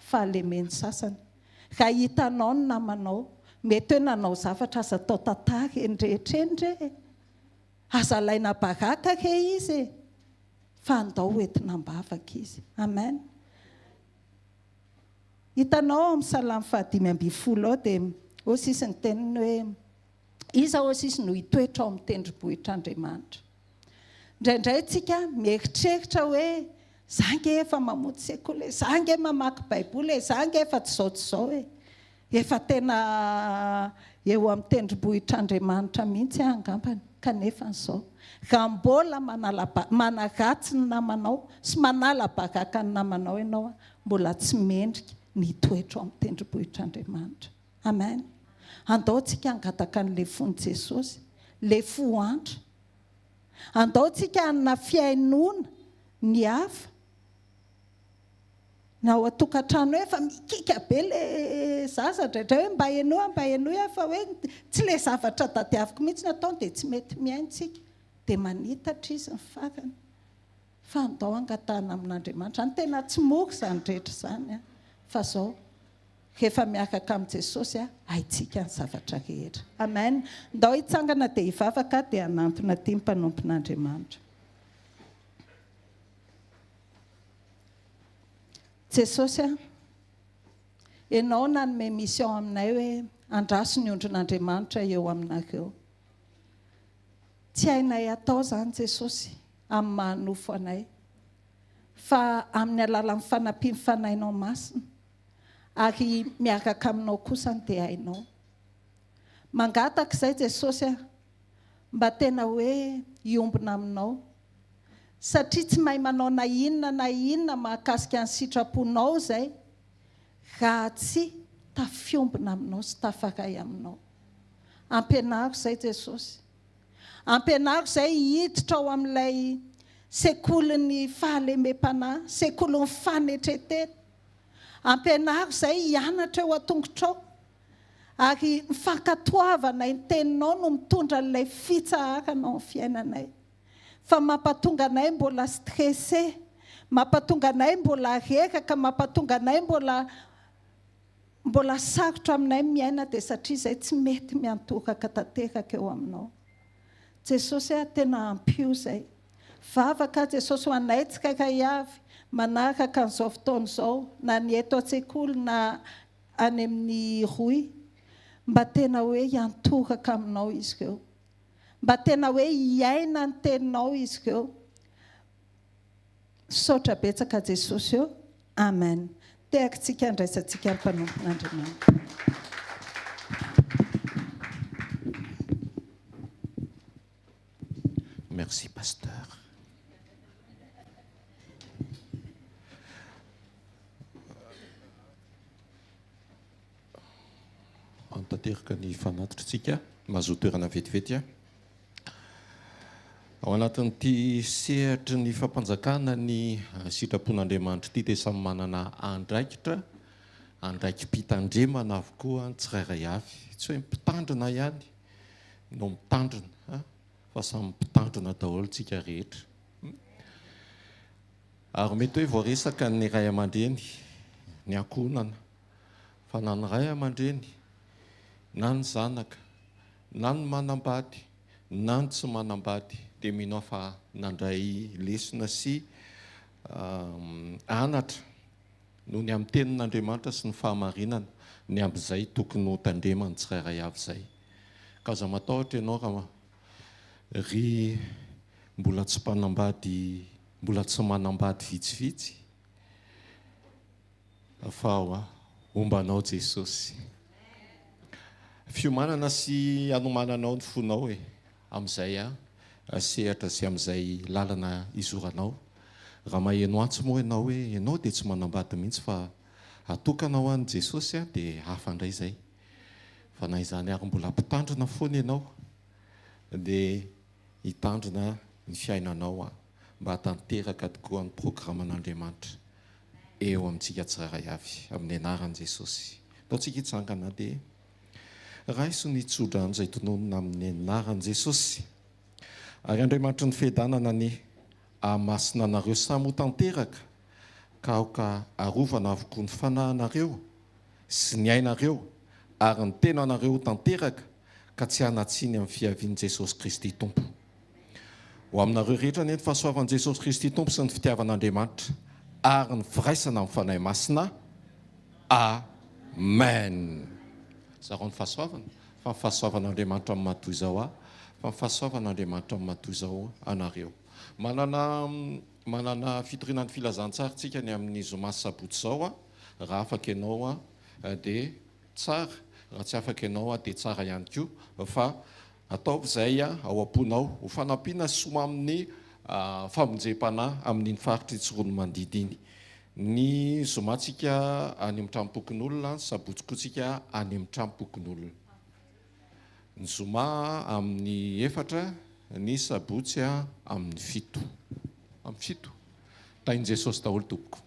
fahalemen'ny sasany. Raha hitanao ny namanao, mety hoe nanao zavatra aza atao tantara eny rehetra eny re e. Aza alaina baraka re izy e. Fa andao ho entina am-bavaka izy. Amen. Hitanao ao amin'ny Salamo fahadimy ambin'ny folo ao dia hoy sisa ny teniny hoe, Iza hoy sisa no hitoetra ao amin'ny tendrombohitr'Andriamanitra? Indraindray tsika mieritreritra hoe, za ange efa mamonjy sekoly e, za ange mamaky Baiboly e, za ange efa tsy izao tsy izao e. Efa tena eo amin'ny tendrombohitr'Andriamanitra mihitsy aho angambany, kanefa izao. Raha mbola manala manaratsy ny namanao sy manala baraka ny namanao ianao, mbola tsy mendrika ny hitoetra ao amin'ny tendrombohitr'Andriamanitra. Amen. Andao tsika hangataka an'ilay fon'i Jesosy, ilay fo antra. Andao tsika hanana fihainoana ny hafa. Na ao an-tokantrano hoe efa mikiaka be ilay zaza indraindray hoe mba henoy aho, mba henoy aho fa hoe tsy ilay zavatra tadiaviko mihitsy no ataony dia tsy mety mihaino tsika. Dia manitatra izy ny farany. Fa andao hangatahana amin'Andriamanitra. Any tena tsy mora izany rehetra izany an. Fa izao, rehefa miaraka amin'i Jesosy haintsika ny zavatra rehetra. Amen. Ndao hitsangana dia hivavaka dia hanantona aty ny mpanompon'Andriamanitra. Jesosy a, Ianao nanome mission aminay hoe andraso ny ondrin'Andriamanitra eo aminareo. Tsy hainay atao izany Jesosy amin'ny maha nofo anay fa amin'ny alalan'ny fanampian'ny Fanahinao Masina ary miaraka aminao kosa ny dia hainao. Mangataka izay Jesosy a, mba tena hoe hiombona aminao satria tsy mahay manao na inona na inona mahakasika ny sitraponao izay raha tsy tafiombona aminao sy tafaray aminao. Ampianaro izay Jesosy. Ampianaro izay hiditra ao amin'ilay sekolin'ny fahalemem-panahy, sekolin'ny fanetren-tena. Ampianaro izay hianatra eo an-tongotrao. Ary ny fankatoavanay ny teninao no mitondra an'ilay fitsaharana ao amin'ny fiainanay. Fa mampatonga anay mbola stressé, mampatonga anay mbola reraka, mampatonga anay mbola mbola sarotra aminay ny miaina dia satria izay tsy mety miantoraka tanteraka eo aminao. Jesosy a, tena ampio izay. Vavaka Jesosy ho anay tsirairay avy manaraka an'izao fotoana izao na ny eto an-tsekoly na any amin'ny rohy mba tena hoe hiantoraka aminao izy ireo. Mba tena hoe hiaina ny teninao izy ireo. Misaotra betsaka Jesosy ô. Amen. Tehaka tsika andraisantsika ny mpanompon'Andriamanitra. Merci pasteur. Hanatanteraka ny fanatitritsika. Mahazoa toerana vetivety. Ao anatin'ity sehatry ny fampanjakana ny sitrapon'Andriamanitra ity dia samy manana andraikitra, andraiki-pitandremana avokoa ny tsirairay avy. Tsy hoe mpitandrina ihany no mitandrina fa samy mpitandrina daholo tsika rehetra. Ary mety hoe voaresaka ny ray aman-dreny, ny ankohonana, fa na ny ray aman-dreny, na ny zanaka, na ny manambady, na ny tsy manambady dia mino aho fa nandray lesona sy anatra noho ny amin'ny tenin'Andriamanitra sy ny fahamarinana ny amin'izay tokony ho tandreman'ny tsirairay avy izay. Ka aza matahotra ianao raha ry mbola tsy mpanambady mbola tsy manambady vitsivitsy fa homba anao Jesosy. Fiomanana sy anomananao ny fonao e, amin'izay sehatra sy amin'izay lalana izoranao. Raha maheno antso moa ianao hoe ianao dia tsy manambady mihitsy fa atokana ho an'i Jesosy dia hafa indray izay. Fa na izany ary mbola mpitandrina foana ianao dia hitandrina ny fiainanao mba hahatanteraka tokoa ny programan'Andriamanitra eo amintsika tsirairay avy, amin'ny anaran'i Jesosy. Ataontsika hitsangana dia raiso ny tsodrano izay tononina amin'ny anaran'i Jesosy. Ary Andriamanitry ny fiadanana anie hahamasina anareo samy ho tanteraka, ka aoka harovana avokoa ny fanahinareo sy ny ainareo ary ny tenanareo ho tanteraka ka tsy hanan-tsiny amin'ny fiavian'i Jesosy Kristy Tompo. Ho aminareo rehetra anie ny fahasoavan'i Jesosy Kristy Tompo sy ny fitiavan'Andriamanitra ary ny firaisana amin'ny Fanahy Masina. Amen. Zarao ny fahasoavana, fa ny fahasoavan'Andriamanitra amin'ny maha toy izao ahy, fa ny fahasoavan'Andriamanitra amin'ny maha toy izao anareo. Manana manana fitoriana ny filazantsara tsika ny amin'ny zoma sy sabotsy izao, raha afaka ianao dia tsara, raha tsy afaka ianao dia tsara ihany koa fa Ataovy izay ao am-ponao ho fanampiana sy ho amin'ny famonjem-panahy amin'iny faritr'i Tsiroanomandidy iny. Ny zoma tsika any amin'ny tranom-pokonolona, ny sabotsy koa tsika any amin'ny tranom-pokonolona. Ny zoma amin'ny efatra, ny sabotsy amin'ny fito. Amin'ny fito. Tahin'i Jesosy daholo tompoko.